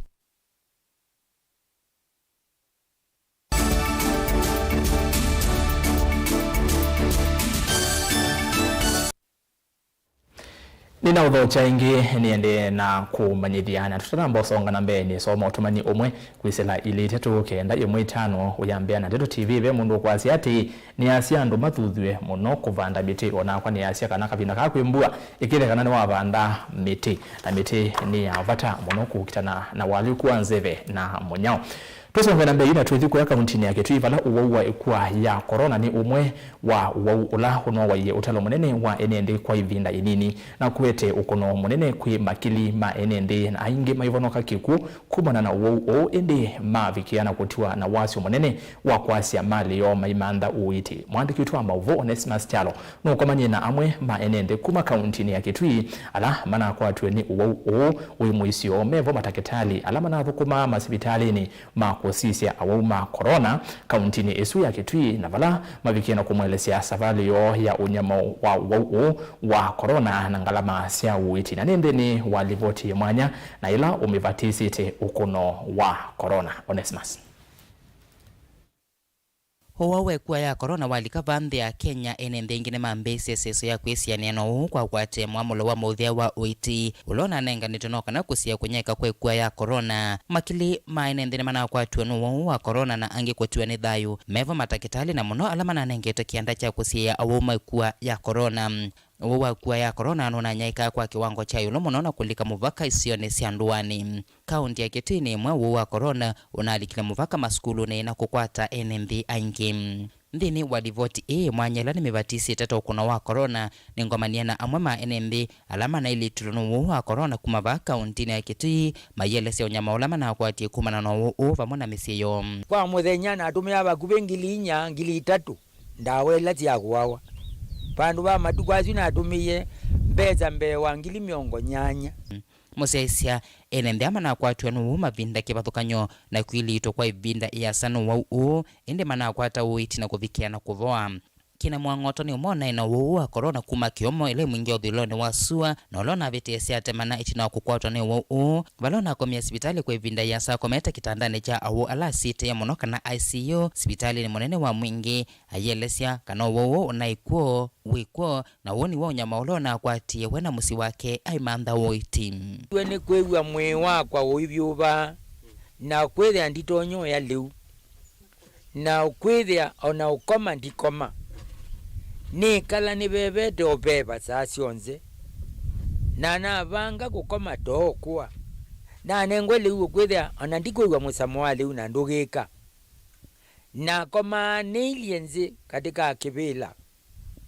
Nĩnaũthokya ĩngĩ nĩendee na kũmanyĩthya, na tũtanamba ũsonga na mbee, nĩsoma ũtũmani ũmwe kwĩsĩla ilĩ itatũ kenda ĩmwe itano ũyambĩa na Ndeto T V. Ve mũndũ ũkwasya atĩĩ, nĩasya andũ mathuthw'e mũno kũvanda mĩtĩ. O nakwa nĩasya kana kavinda kaa kwĩ mbua, ĩkĩtheka kana nĩwavanda mĩtĩ, na mĩtĩ nĩ ya vata mũno kũkitana na walĩku wa nzeve na mũnyao. Tũsonge na mbee na twĩthi kũya kauntinĩ ya Kitui, vala ũwau wa ĩkua ya korona nĩ ũmwe wa ũwau ũla ũnowaie ũtalo mũnene wa ene nthĩ kwa ĩvinda ĩnini, na kũete ũkũno mũnene kwĩ makili ma ene nthĩ, na aingĩ maivonoka kĩkw'ũ kumana na ũwau ũũ, ĩndĩ mavikĩa na kũtiwa na wasyo mũnene wa kwasya malĩ yoo maimantha ũiiti. Mwandĩki witũ wa maũvoo Onesmus Kyalo nũkomanie na amwe ma ene nthĩ kuma kauntinĩ ya Kitui ala manakwatiwe nĩ ũwau ũũ wĩ mũisyo. Mevo matakĩtalĩ ala manathũkũmaa masivitalĩnĩ ma kũsisya awau ma korona kauntinĩ ĩsu ya Kitui, na vala mavikie na kũmũelesya savalĩ yoo ya ũnyamao wa ũwau ũũ wa korona na ngalama sya ũiiti, na nĩ nthĩnĩ wa livoti ya mwanya na ĩla ũmĩvatisĩte ũkũno wa korona. Onesmus. Ũwau wa ĩkua ya korona walika vaa nthĩ ya Kenya, ene nthĩ aingĩ nĩmambĩĩsye ĩseso ya kwĩsianĩa na ũwau kwa kũatĩĩa mwamũlo wa mũthya wa ũiiti ũla ũnanenganĩtwe no kana kũsiĩĩa kũnyaĩĩka kwa ĩkua ya korona. Makili ma ene nthĩ nĩmanakwatiwe nĩ ũwau wa korona na angĩ kũtiwa nĩ thayũ. Mevo matakĩtalĩ, na mũno ala mananengete kĩanda kya kũsiĩĩa awau ma ĩkua ya korona. Ũwau wa ĩkua ya korona nũnanyaĩĩkaa kwa kĩwango kya ĩũlũ mũno na kũlika mũvaka isionĩ sya ndũanĩ. Kaunti ya Kitui nĩ ĩmwe ũwau wa korona ũnalikile mũvaka masukulunĩ na kũkwata ene nthĩ aingĩ. Nthĩnĩ wa livoti ĩĩ mwanya ĩla nĩmĩvatisĩte ta ũkũno wa korona, nĩngomanie na amwe ma ene nthĩ ala manailĩtw'e nĩ ũwau wa korona kuma vaa kauntinĩ ya Kitui, maielesya ũnyama ũla manakwatie kumana na ũwau ũũ vamwe na mĩsyĩ yoo. Kwa mũthenya natũmĩaa vakuvĩ ngili inya, ngili itatũ ndawa ila sya kũawa. Vandũ va matukũ asu natũmĩie mbesa mbee wa ngili mĩongo nyanya. Mũsyaĩĩsya, ene nthĩ aa manakwatiwe nĩ ũwau mavinda kĩvathũkany'o na kwilĩtwa kwa ĩvinda ĩasa nĩ ũwau ũũ, ĩndĩ manakwata ũiiti na kũvikĩa na kũvoa. Kĩna Mwang'oto nĩ ũmwe ũnaĩ na ũwau wa korona kuma Kĩomo ĩla ĩmwingĩa ũthũĩlonĩ wa sua, na ũla ũnavĩtĩĩasya atemana ĩtina wa kũkwatwa nĩ ũwau ũũ, vala ũnakomie sivitalĩ kwa ĩvinda ĩasa akomete kĩtandanĩ kya awau ala asitĩe mũno kana I C U sivitalĩnĩ mũnene wa Mwingĩ. Aielesya kana ũwau ũũ ũnaĩ kw'o, wĩ kw'o, na ũũ nĩw'o ũnyama ũla ũnakwatie we na mũsyĩ wake aimantha ũiiti. Nĩ kwĩw'a mwĩĩ wakwa ũivyũva, na kwĩthĩa nditonya ũya lĩu, na kwĩthĩa o na ũkoma ndikoma. Nĩkala nĩvevete o veva saa syonthe, na navanga kũkoma too kũa. Nanengwe lĩu ũkwĩthĩa o na ndikwĩw'a mũsamo wa lĩu na ndũgĩka. Nakomaa nĩilye nzĩ katĩ ka kĩvĩla,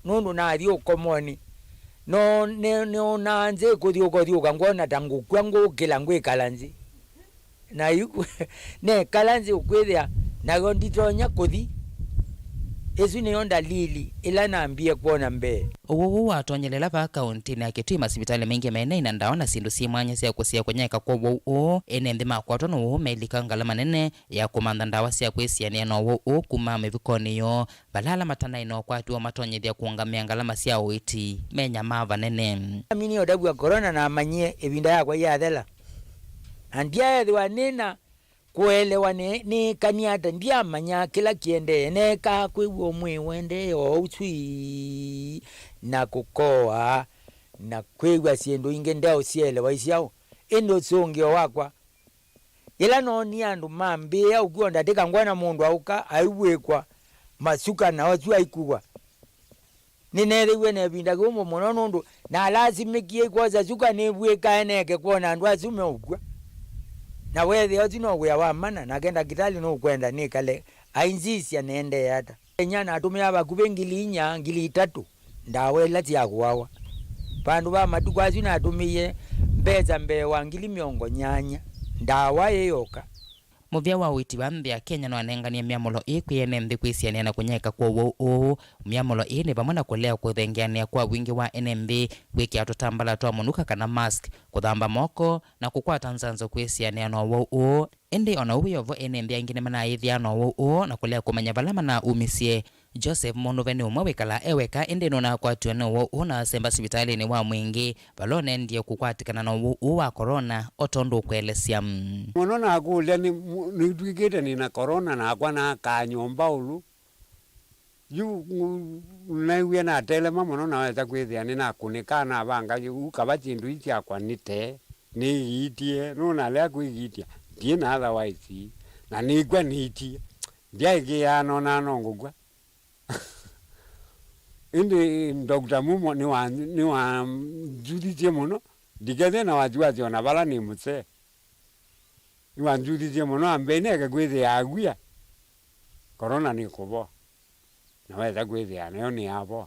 nũndũ nathi ũkomonĩ. No nĩ- nĩonaa nzĩ kũthyũka ũthyũka, ngwona ta ngũkw'a, ngũkĩla ngwĩkala nzĩ. Na yu nekala nzĩ ũkwĩthĩa nayo nditonya kũthi. Ĩsu nĩyo ndalili ĩla nambie kwona mbee. Ũwau ũũ watonyelela vaa kauntinĩ ya Kitui, masivitalĩ maingĩ mainaĩ na ndawa na syĩndũ syĩ mwanya sya kũsiĩĩa kũnyaĩĩka kwa ũwau ũũ. Ene nthĩ makwatwa nĩ ũwau meilika ngalama nene ya kũmantha ndawa sya kwĩsianĩa na ũwau ũũ kuma mĩvukonĩ yoo, vala ala matanaĩ na ũkwati woo matonyethya kũũngamĩa ngalama sya ũiiti menyamaa vanene. Aminie ũtavw'a korona namanyie ĩvinda yakwa yathela, na ndyaethĩwa nĩ na kũelewa nĩ- nĩĩkanie ata. Ndyamanyaa kĩla kĩendee. Neekaa kwĩw'a mwĩĩ ũendee o ũu swii, na kũkoa, na kwĩw'a syĩndũ ingĩ ndeũsyelewa isyaũ. Ĩndĩ ũsũngĩo wakwa, yĩla noonie andũ mambĩĩa ũkw'a o ndatĩka, ngwona mũndũ aũka aivw'ĩkwa masuka na asu aikuwa. Nĩneethĩiwe na ĩvinda kĩũmũ mũno, nũndũ nalasimĩkie kwosa suka nĩvw'ĩkae neke kwona andũ asu meũkw'a. Na weethĩa ũsu no wĩa wa mana, nake ndakĩtalĩ nũkwenda nĩkale ainsisya nĩendee ata. Enya natũmĩaa vakuvĩ ngili inya, ngili itatũ ndawa ila sya kũawa. Vandũ va matukũ asu natũmĩie mbesa mbee wa ngili mĩongo nyanya, ndawa ĩĩ yoka. Mũvĩa wa ũiiti wa nthĩ ya Kenya nĩwanenganie myamũlo ĩĩ kwĩ ene nthĩ kwĩsianĩa na kũnyaĩĩka kwa ũwau ũũ. Myamũlo ĩĩ nĩ vamwe na kũlea kũthengeanĩa kwa wingĩ wa ene nthĩ, kwĩkĩa tũtambala twa mũnuka kana mask, kũthamba moko, na kũkwata nzanzo kwĩsianĩa na ũwau ũũ. Ĩndĩ o na ũu wĩ o vo, ene nthĩ angĩ nĩmanaaĩthyaa na ũwau ũũ na kũlea kũmanya vala manaumisye. Joseph Mũnuve nĩ ũmwe wĩkalaa e weka, ĩndĩ nũnakwatiwe nĩ ũwau ũũ na asemba sivitalĩnĩ wa Mwingĩ, vala ũnendie kũkwatĩkana na ũwau ũũ wa corona, o tondũ ũkũelesya. Mũno nakũlya nĩ, nĩtw'ĩkĩte nĩ na corona nakwa nakaa nyũmba ũlu. Yu, naiw'ie natelema mũno, naweta kwĩthĩa nĩnakũnĩka, navanga yu kava syĩndũ ii syakwa nĩte, nĩigiitie, nũnalea kwĩgiitia, ndyĩ na otherwise, na nĩkw'a nĩitie, ndyaĩkĩĩaa nonaa no ngũkw'a. Ĩndĩ Doctor Mumo nĩwa-, nĩwanzuthisye mũno, ndikethĩe na wasiwasi o na vala nĩ mũsee. Nĩwanzuthisye mũno, ambĩe neke kwĩthĩa agwia, corona nĩkũvoa, na wesa kwĩthĩa nayo nĩyavoa.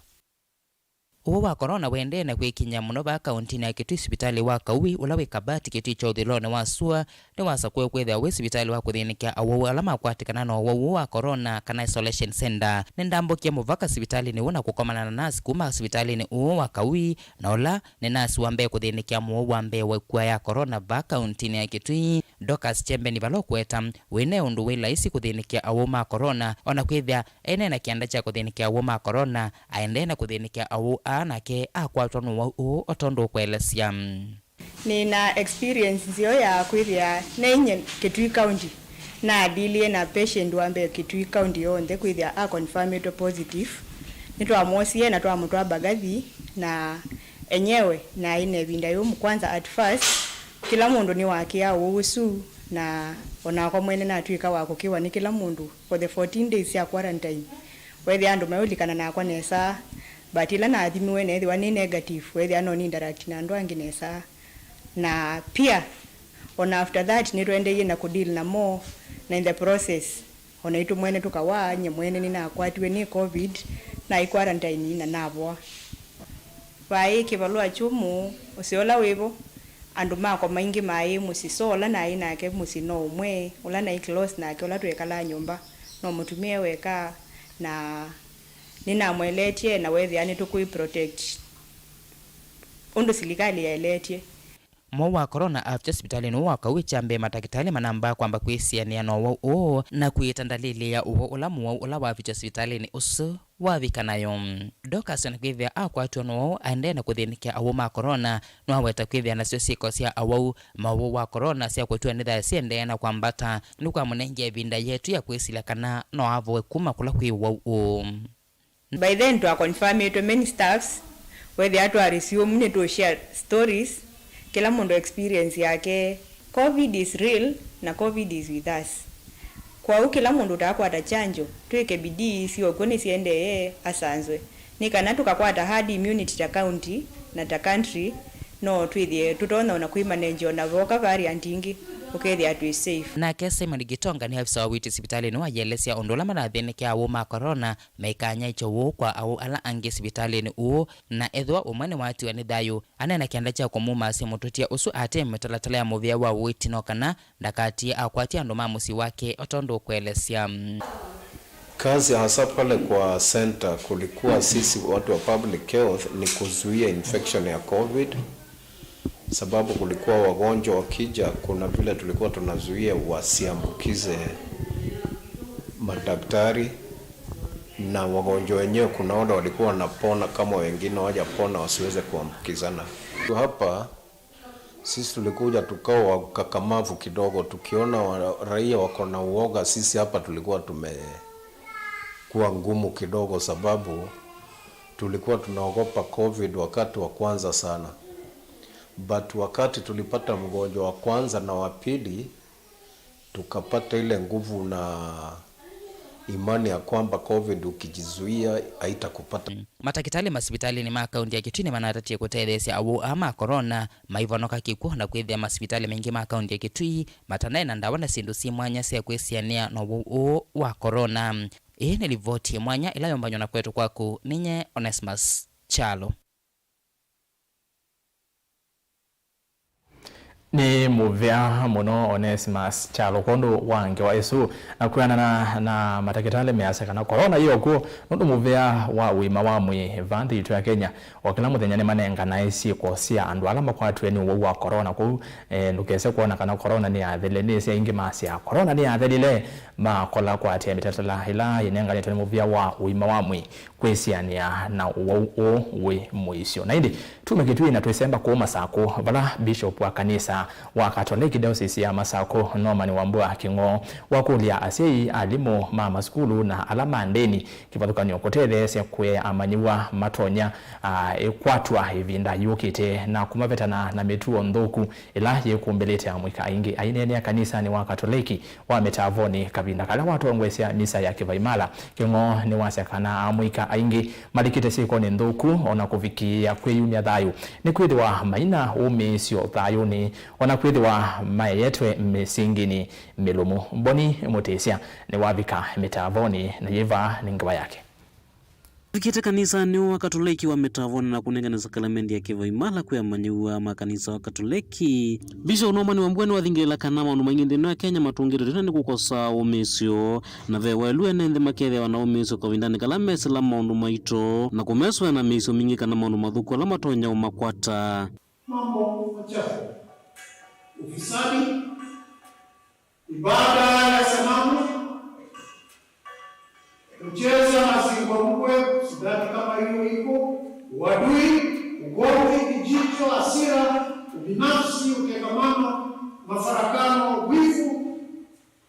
Ũwau wa corona wendee na kwĩkiny'a mũno vaa kaũntĩnĩ ya Kitui, sivitalĩ wa Kaui, ũla wĩ Kabati, Kitui kya ũthũĩlonĩ wa sua, nĩwasakũe kwĩthĩwa wĩ sivitalĩ wa kũthĩnĩkya awau ala makwatĩkana na ũwau ũũ wa corona, kana isolation center. Nĩndambũkie mũvaka sivitalĩnĩ ũũ na kũkomana na nasi kuma sivitalĩnĩ ũũ wa Kaui, na ũla nĩ nasi wa mbee kũthĩnĩkĩa mũwau wa mbee wa ĩkua ya corona vaa kaũntĩnĩ ya Kitui, Dorcas Chembeni, vala ũkũweta wĩne ũndũ wĩ laisi kũthĩnĩkĩa awau ma corona, o na kwĩthĩa ene na kĩanda kya kũthĩnĩkĩa awau ma corona, aendee na kũthĩnĩkĩa awau aa nake akwatwa nĩ ũwau ũũ, o tondũ ũkũelesya. Nĩ na experience nzeo ya kwĩthĩa nainyie Kitui County, nadilie na patient wa mbee Kitui County yonthe kwĩthĩa a confirmĩtwe positive. Nĩtwamwosie na twamũtwaa Mbagathi, na enyewe naĩ na ĩvinda yũmũ. Kwanza, at first, kĩla mũndũ nĩwakĩaa ũwau ũsu, na o nakwa mwene natw'ĩka wa kũkĩwa nĩ kĩla mũndũ for the fourteen days sya quarantine. Weethĩa andũ meũlikana nakwa nesa, but ĩla nathimiwe neethĩwa nĩ negative, weethĩa no ni interact na andũ angĩ nesa. Na pia, ona after that, nĩtwaendeeie na kũdeal namo, na in the process, o naitũ mwene tũkawaa, nyie mwene nĩnakwatiwe nĩ covid, naĩ quarantine na navoa. Vaĩ kĩvalũa kyũmũ, ũseo ũla wĩvo, andũ makwa maingĩ maĩ mũsyĩ, so ũla naĩ nake mũsyĩ no ũmwe, ũla naĩ close nake, ũla twekalaa nyũmba, no mũtumĩa weka, na nĩnamũeleetye, na weethĩa nĩtũkwĩ protect ũndũ silikalĩ yaeleetye. Mũwau wa corona avikya sivitalĩnĩ ũũ wa Kaui kya mbee, matakĩtalĩ manambaa kwamba kwĩsianĩa na ũwau ũũ na kwĩĩta ndalĩlĩ ya ũwau ũla mũwau ũla wavikya sivitalĩnĩ ũsu wavika nayo. Dorcas, o na kwĩthĩa akwatiwe nĩ ũwau, aendee na kũthĩnĩkĩa awau ma corona. Nĩwaweta kwĩthĩa nasyo syĩko sya awau ma ũwau wa corona sya kũtiwa nĩ thayũ siendee na kwambata nĩkwamũnengie ĩvinda yĩetũ ya kwĩsilya kana no avoe kuma kũla kwĩ ũwau ũũ. By then twa confirmĩtwe many staffs, weethĩa twa resume nĩtũ share stories, kĩla mũndũ experience yake. Covid is real na covid is with us. Kwoou kĩla mũndũ ũtaakwata kyanjo, twĩke bidii syokw'o nĩsiendee asanzwe, nĩ kana tũkakwata herd immunity ta county na ta country, no twĩthĩe tũtonya ona kwĩmanenji ona voka variant ingĩ, ũkethĩa twĩ safe. Nake Simon Gitonga nĩ avisa wa ũiiti sivitalĩnĩ wa yĩelesya ũndũ ũla marathĩnĩkĩa awau ma corona, maikanyaĩkya ũwau kwa awau ala angĩ sivitalĩnĩ ũũ, na ethĩwa ũmwe nĩwatiwa nĩ thayũ, aneena kĩanda kya kũmumasya mũtũtia ũsu atĩĩe mĩtalatala ya mũvĩa wa ũiiti no kana ndakatie akwatie andũ ma mũsyĩ wake, o tondũ ũkũelesya. Kazi hasa pale kwa center kulikuwa sisi watu wa public health ni kuzuia infection ya covid, sababu kulikuwa wagonjwa wakija, kuna vile tulikuwa tunazuia wasiambukize madaktari na wagonjwa wenyewe. Kuna wale walikuwa wanapona, kama wengine hawajapona wasiweze kuambukizana. Hapa sisi tulikuja tukawa wakakamavu kidogo, tukiona wa-, raia wako na uoga, sisi hapa tulikuwa tumekuwa ngumu kidogo, sababu tulikuwa tunaogopa covid wakati wa kwanza sana. But wakati tulipata mgonjwa wa kwanza na wa pili, tukapata ile nguvu na imani ya kwamba covid ukijizuia, haitakupata. Matakĩtalĩ masivitalĩnĩ ma kaunti ya Kitui nĩmanatatie kũtetheesya awau aa ma corona maivonoka kĩkw'ũ, na kwĩthĩa masivitalĩ maingĩ ma kaunti ya Kitui matanaĩ na ndawa na syĩndũ syĩ mwanya sya kwĩsianĩa na ũwau ũũ wa corona. Ĩĩ nĩ livoti ya mwanya ĩla yombanywa na kũetwa kwaku nĩ nyie Onesmus Kyalo. Nĩ mũvea mũno Onesimus Kyalo kwondũ wa ngewa ĩsu, na kwĩanana na matakĩtalĩ measya kana korona yĩ o kw'o nũndũ mũvea wa ũima wa mwĩĩ vaa nthĩ yitũ ya Kenya. O kĩla mũthenya nĩmanenganae syĩko sya andũ ala makwatw'e nĩ ũwau wa korona kũu. E, ndũkese kwona kana korona nĩyathele. Nĩsĩ aingĩ masyaa korona nĩyathelile, makola kũatĩĩa mĩtalatala ĩla ĩnenganĩtwe nĩ mũvea wa ũima wa mwĩĩ kwĩsianĩa na ũwau ũũ wĩ mũisyo. Na ĩndĩ tume Kitui na twĩsemba kũu Masakũ, vala Bishop wa kanisa wa Katoleki Diocese ya Masakũ, Norman Wambua Kĩng'oo, wakũlya asyai, alimũ ma masukulu na ala ma ndĩni kĩvathũkany'o kũtetheesya kũea amanyĩw'a matonya, a, ĩkwatwa ĩvinda yũkĩte na kũmavetana na mĩtuo nthũku ĩla yĩkumbĩlĩte amũika aingĩ. Aineenea kanisanĩ wa Katoleki wa Mĩtavonĩ kavinda kalya watongoesya misa ya kĩvaimala, Kĩng'oo nĩwasya kana amũika aingĩ malikĩte syĩkonĩ nthũku o na kũvikĩĩa kwĩyumya thayũ nĩkwĩthĩwa maina ũmĩĩsyo thayũnĩ, o na kwĩthĩwa maeyetwe mĩsinginĩ mĩlũmu. Boni Mũtĩsya nĩwavika Mĩtavonĩ na yĩva nĩ ngewa yake. Avikĩte kanisanĩ wa Katoleki wa Mĩtavonĩ na kũnengane sakalamendi ya kĩvaimala kwĩ amanyĩw'a ma kanisa wa Katoleki. Bishop Norman Wambua nĩwathingĩlĩla kana maũndũ maingĩ nthĩnĩ wa Kenya matũngĩtwe tene nĩ kũkosa ũmĩĩsyo, na ve waĩlu ene nthĩ makethĩawa na ũmĩĩsyo kavindanĩ kala mesĩla maũndũ maito na kũmesũĩa na mĩisyo mingĩ kana maũndũ mathũku ala matonya ũmakwata. Mambo machafu: ufisadi, ibada ya sanamu, kucheza na zingwa mkwe, sidhani kama hiyo iko, uadui, ugomvi, kijicho, hasira, ubinafsi, utengamano, mafarakano, wivu,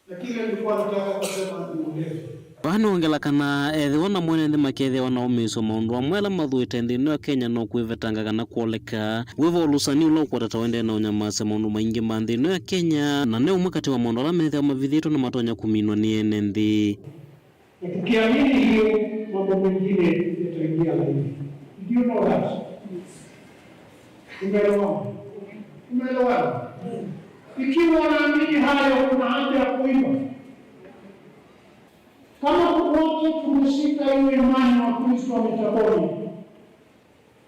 na kile nilikuwa nataka kusema ni ulevi. Vaa nĩwongela kana ethĩwa na mwene nthĩ makethĩawa na ũmĩĩsyo, maũndũ amwe ala mathũĩte nthĩnĩ wa Kenya no kwĩvetanga kana kwoleka. Wĩva ũlũsani ũla ũkwata ta ũendee na ũnyamasya maũndũ maingĩ ma nthĩnĩ wa Kenya, na nĩ ũmwe katĩ wa maũndũ ala methĩawa mavithĩtwe na matonya kũminwa nĩ ene nthĩ. Na tukiamini hiyo, mambo mengine yataingia laini. Did you know that? Tumeelewana? Tumeelewana? Ikiwa unaamini hayo, kuna haja ya kuimba. Kama wote tumeshika hiyo imani wa Kristo wa Mĩtavonĩ,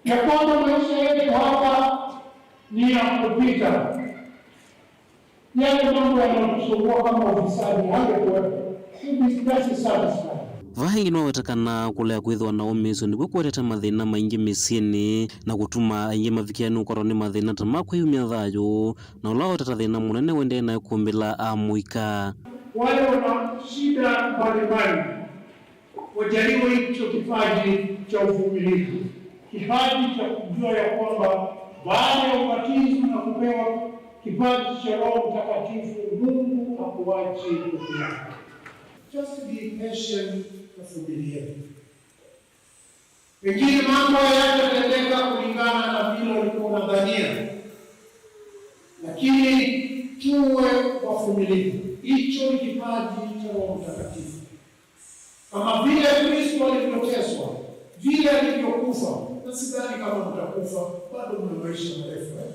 ya kwamba maisha yetu hapa ni ya kupita, yale mambo yanayotusumbua kama ufisadi hayatakuwepo. That is satisfied. Vaa ĩngĩ nĩwaweta kana kũlea kwĩthĩwa na ũmĩĩsyo nĩkw'o kũetete mathĩna maingĩ mĩsyĩnĩ na kũtuma aingĩ mavikĩa nĩ ũkwatwa nĩ mathĩna ta ma kwĩyumya thayũ, na ũla wawetete thĩna mũnene ũendee naĩ kũmbĩla amũika. Wale wana shida mbalimbali wajaliwe hicho kipaji cha uvumilivu, kipaji cha kujua ya kwamba baada ya ubatizo na kupewa kipaji cha Roho Mtakatifu, Mungu hakuachi peke yako. Just be patient na vumilia. Pengine mambo hayatatendeka kulingana na vile ulikuwa unadhania, lakini tuwe wavumilivu. Hicho ni kipaji cha Roho Mtakatifu. Kama vile Kristo alivyoteswa, vile alivyokufa, na sidhani kama mtakufa, bado mna maisha marefu, eh?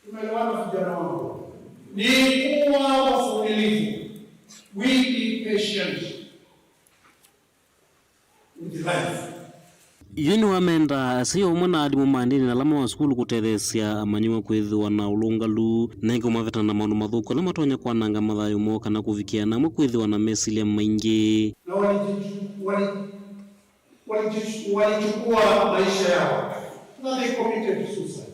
Tumeelewana, vijana wangu? Ni kuwa wavumilivu. We be patient with life. Yu nĩwamenda asyai ũmwe na alimũ ma ndĩni na ala ma masukulu kũtetheesya amanyĩw'a kwĩthĩwa na ũlũngalu, na ĩngĩ kũmavetana na maũndũ mathũku ala matonya kwananga mathayũ moo kana kũvikĩa na amwe kwĩthĩwa na mesilya maingĩ. Na walijichu-, wali-, walijichu-, walichukua maisha yao. Na they committed suicide.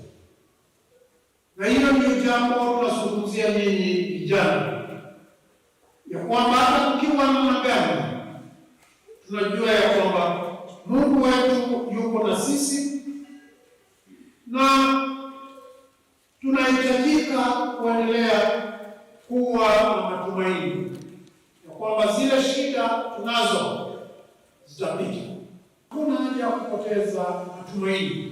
Na hilo ndio jambo tunazungumzia nyinyi vijana, ya kwamba hata tukiwa namna gani, tunajua ya kwamba Mungu wetu yuko na sisi, na tunahitajika kuendelea kuwa na matumaini ya kwamba zile shida tunazo zitapita. Hakuna haja ya kupoteza matumaini.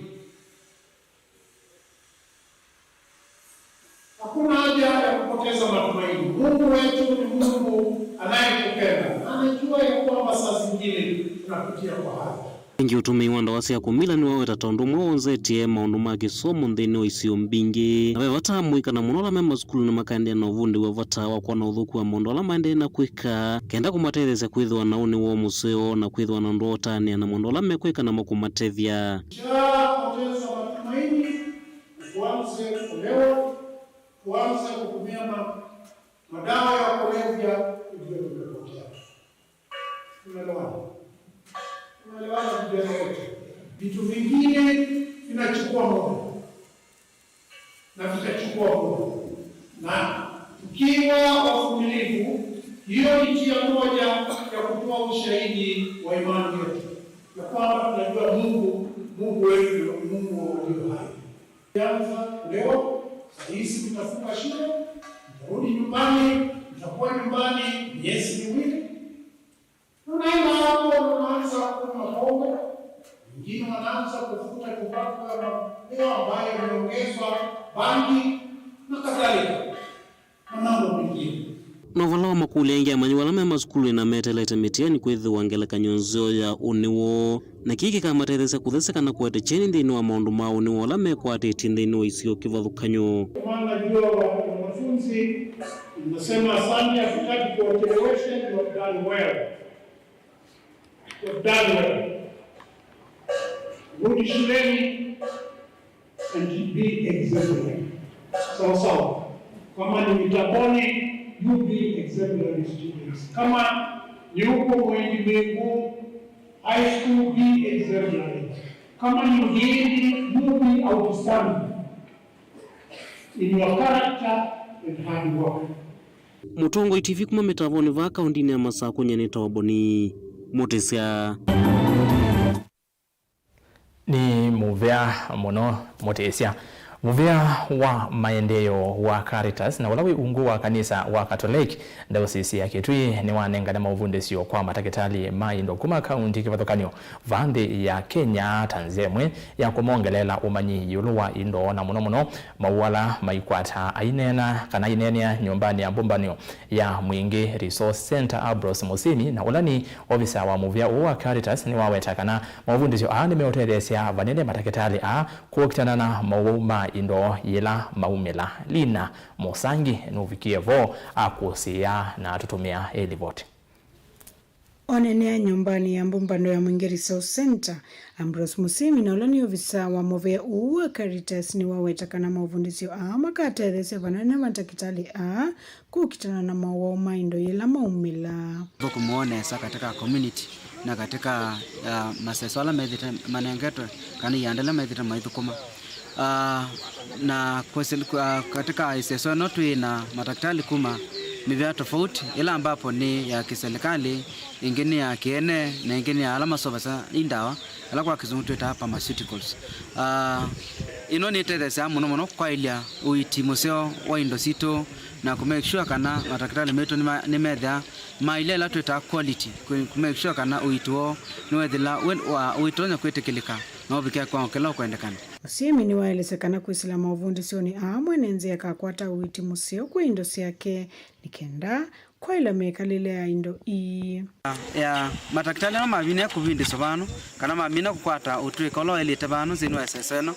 Hakuna haja ya kupoteza matumaini. Mungu wetu ni Mungu anayetupenda. Anajua ya kwamba saa zingine tunapitia kwa hali. Ĩngĩ ũtũmĩi wa ndawa sya kũmila nĩwaweta ta ũndũ ũmwe wonzetye maũndũ ma kĩsomo nthĩnĩ wa isio mbingĩ. Na ve vata amũika na mũno ala me masukulunĩ makaendeea na ũvundĩw'a vata wa kwona ũthũku wa maũndũ ala maendee na kwĩka, kenda kũmatetheesya kwĩthĩwa na ũnĩ woo mũseo na kwĩthĩwa na ũndũ wa ũtanĩa na maũndũ ala mekwĩka namo kũmatethya. Jaa, poteza matumaini, uanze Kuanza kutumia ma-, madawa ya kulevya, ndio tumepotea. Tunaelewana? Tunaelewana vijana wote? Vitu vingine vinachukua muda. Na vitachukua muda. Na tukiwa wavumilivu, hiyo ni njia moja ya kutoa ushahidi wa imani yetu, ya kwamba tunajua Mungu, Mungu wetu ni Mungu wa walio hai. Tukianza leo, saa hizi mtafunga shule, mtarudi nyumbani, mtakuwa nyumbani miezi miwili. Unaenda hapo, unaanza kunywa pombe, wengine wanaanza kuvuta tumbaku ya mahewa ambayo imeongezwa bangi na kadhalika, na mambo mengine. Na vala wa makũlyo aingĩ, amanyĩw'a ala me masukulunĩ na meteelete mĩtiani kwĩthĩwa ngelekany'o nzeo ya ũnĩ woo, na kĩĩ kĩkamatetheesya kũthesya kana kũete kyeni nthĩnĩ wa maũndũ ma ũnĩ woo ala mekwatĩtye nthĩnĩ wa isio kĩvathũkany'o. Maana jua wa wanafunzi, nimesema asante, hatutaki kuwachelewesha, you have done well. You have done well. Rudi shuleni and be exemplary. Sawa sawa. Kama ni Mitaboni, you be exemplary students. Kama ni huko Mwingi Mingu High School, be exemplary. Kama ni Ngindi, you be outstanding in your character and hard work. Mũtongoi T V kuma Mĩtavonĩ vaa kaũndĩnĩ ya Masakũ, nyie nĩtawa Boni Mũtĩsya. Nĩ mũvea mũno Mũtĩsya. Mũvea wa maendeeo wa Caritas na ũla wĩ ungu wa kanisa wa Catholic Diocese ya Kitui nĩwanengane maũvundĩsyo kwa matakĩtalĩ ma indo kuma kaũntĩ kĩvathũkany'o vaa nthĩ ya Kenya ta nzĩa ĩmwe ya kũmongeleela ũmanyi ĩũlũ wa indo, na mũno mũno mawau ala maikwata aineena kana aineenea nyũmbanĩ ya mbũmbanĩo ya Mwingĩ Resource Centre. Ambrose Mũsimi, na ũla nĩ ovisa wa mũvĩa ũũ wa Caritas, nĩwaweta kana maũvundĩsyo aa nĩmeũtetheesya vanene matakĩtalĩ aa kũkitana na mawau ma indo yĩla maumĩla. Lina Mũsangi nũvikie vo akũsĩĩa na atũtũmĩa ĩlivoti. Oneenea nyũmbanĩ ya mbũmbano ya Mwingĩ Resource Centre, Ambrose Mũsimi, na ũla nĩ ovisa wa mũvĩa ũũ wa Caritas, nĩwaweta kana maũvundĩsyo aa makatetheesya vanene matakĩtalĩ aa kũkitana na mawau ma indo yĩla maumĩla. Thũkũma nesa katika community na katika, uh, maseso ala methĩte manengetwe kana ianda ila methĩte maithũkũma. Ah, na kwesi-, ah, katika iseso ĩno twĩ na matakitali kuma mĩvĩa tofauti, ĩla ambapo nĩ ya kĩsilikalĩ, ĩngĩ nĩ ya kĩene, na ĩngĩ nĩ ya ala masovasya i ndawa, ala kwa kĩsũngũ twĩtaa pharmaceuticals. Ah, ĩno nĩtetheesyaa mũno mũno kwaĩlya ũiiti mũseo wa indo sitũ na kũ make sure kana matakitali maitũ nĩma-, nĩmethĩa maĩlya ĩla twĩtaa quality, kũ-, kũ make sure kana ũiiti woo nĩwethĩla wĩ-, wa-, ũitonya kwĩtĩkĩlĩka na ũvike kĩwango kĩla ũkwendekana. Mũsimi nĩwaelesya kana kwĩsĩla maũvundĩsyonĩ aa mwene nzĩa akakwata ũiiti mũseo kwa indo syake nĩ kenda kwaĩla mĩkalĩle ya indo ii. Ya matakitali ala mavinie kũvindĩswa vano kana mamina kũkwata ũtw'ĩka ũla waĩlĩte vano nthĩnĩ wa ĩseso ĩno,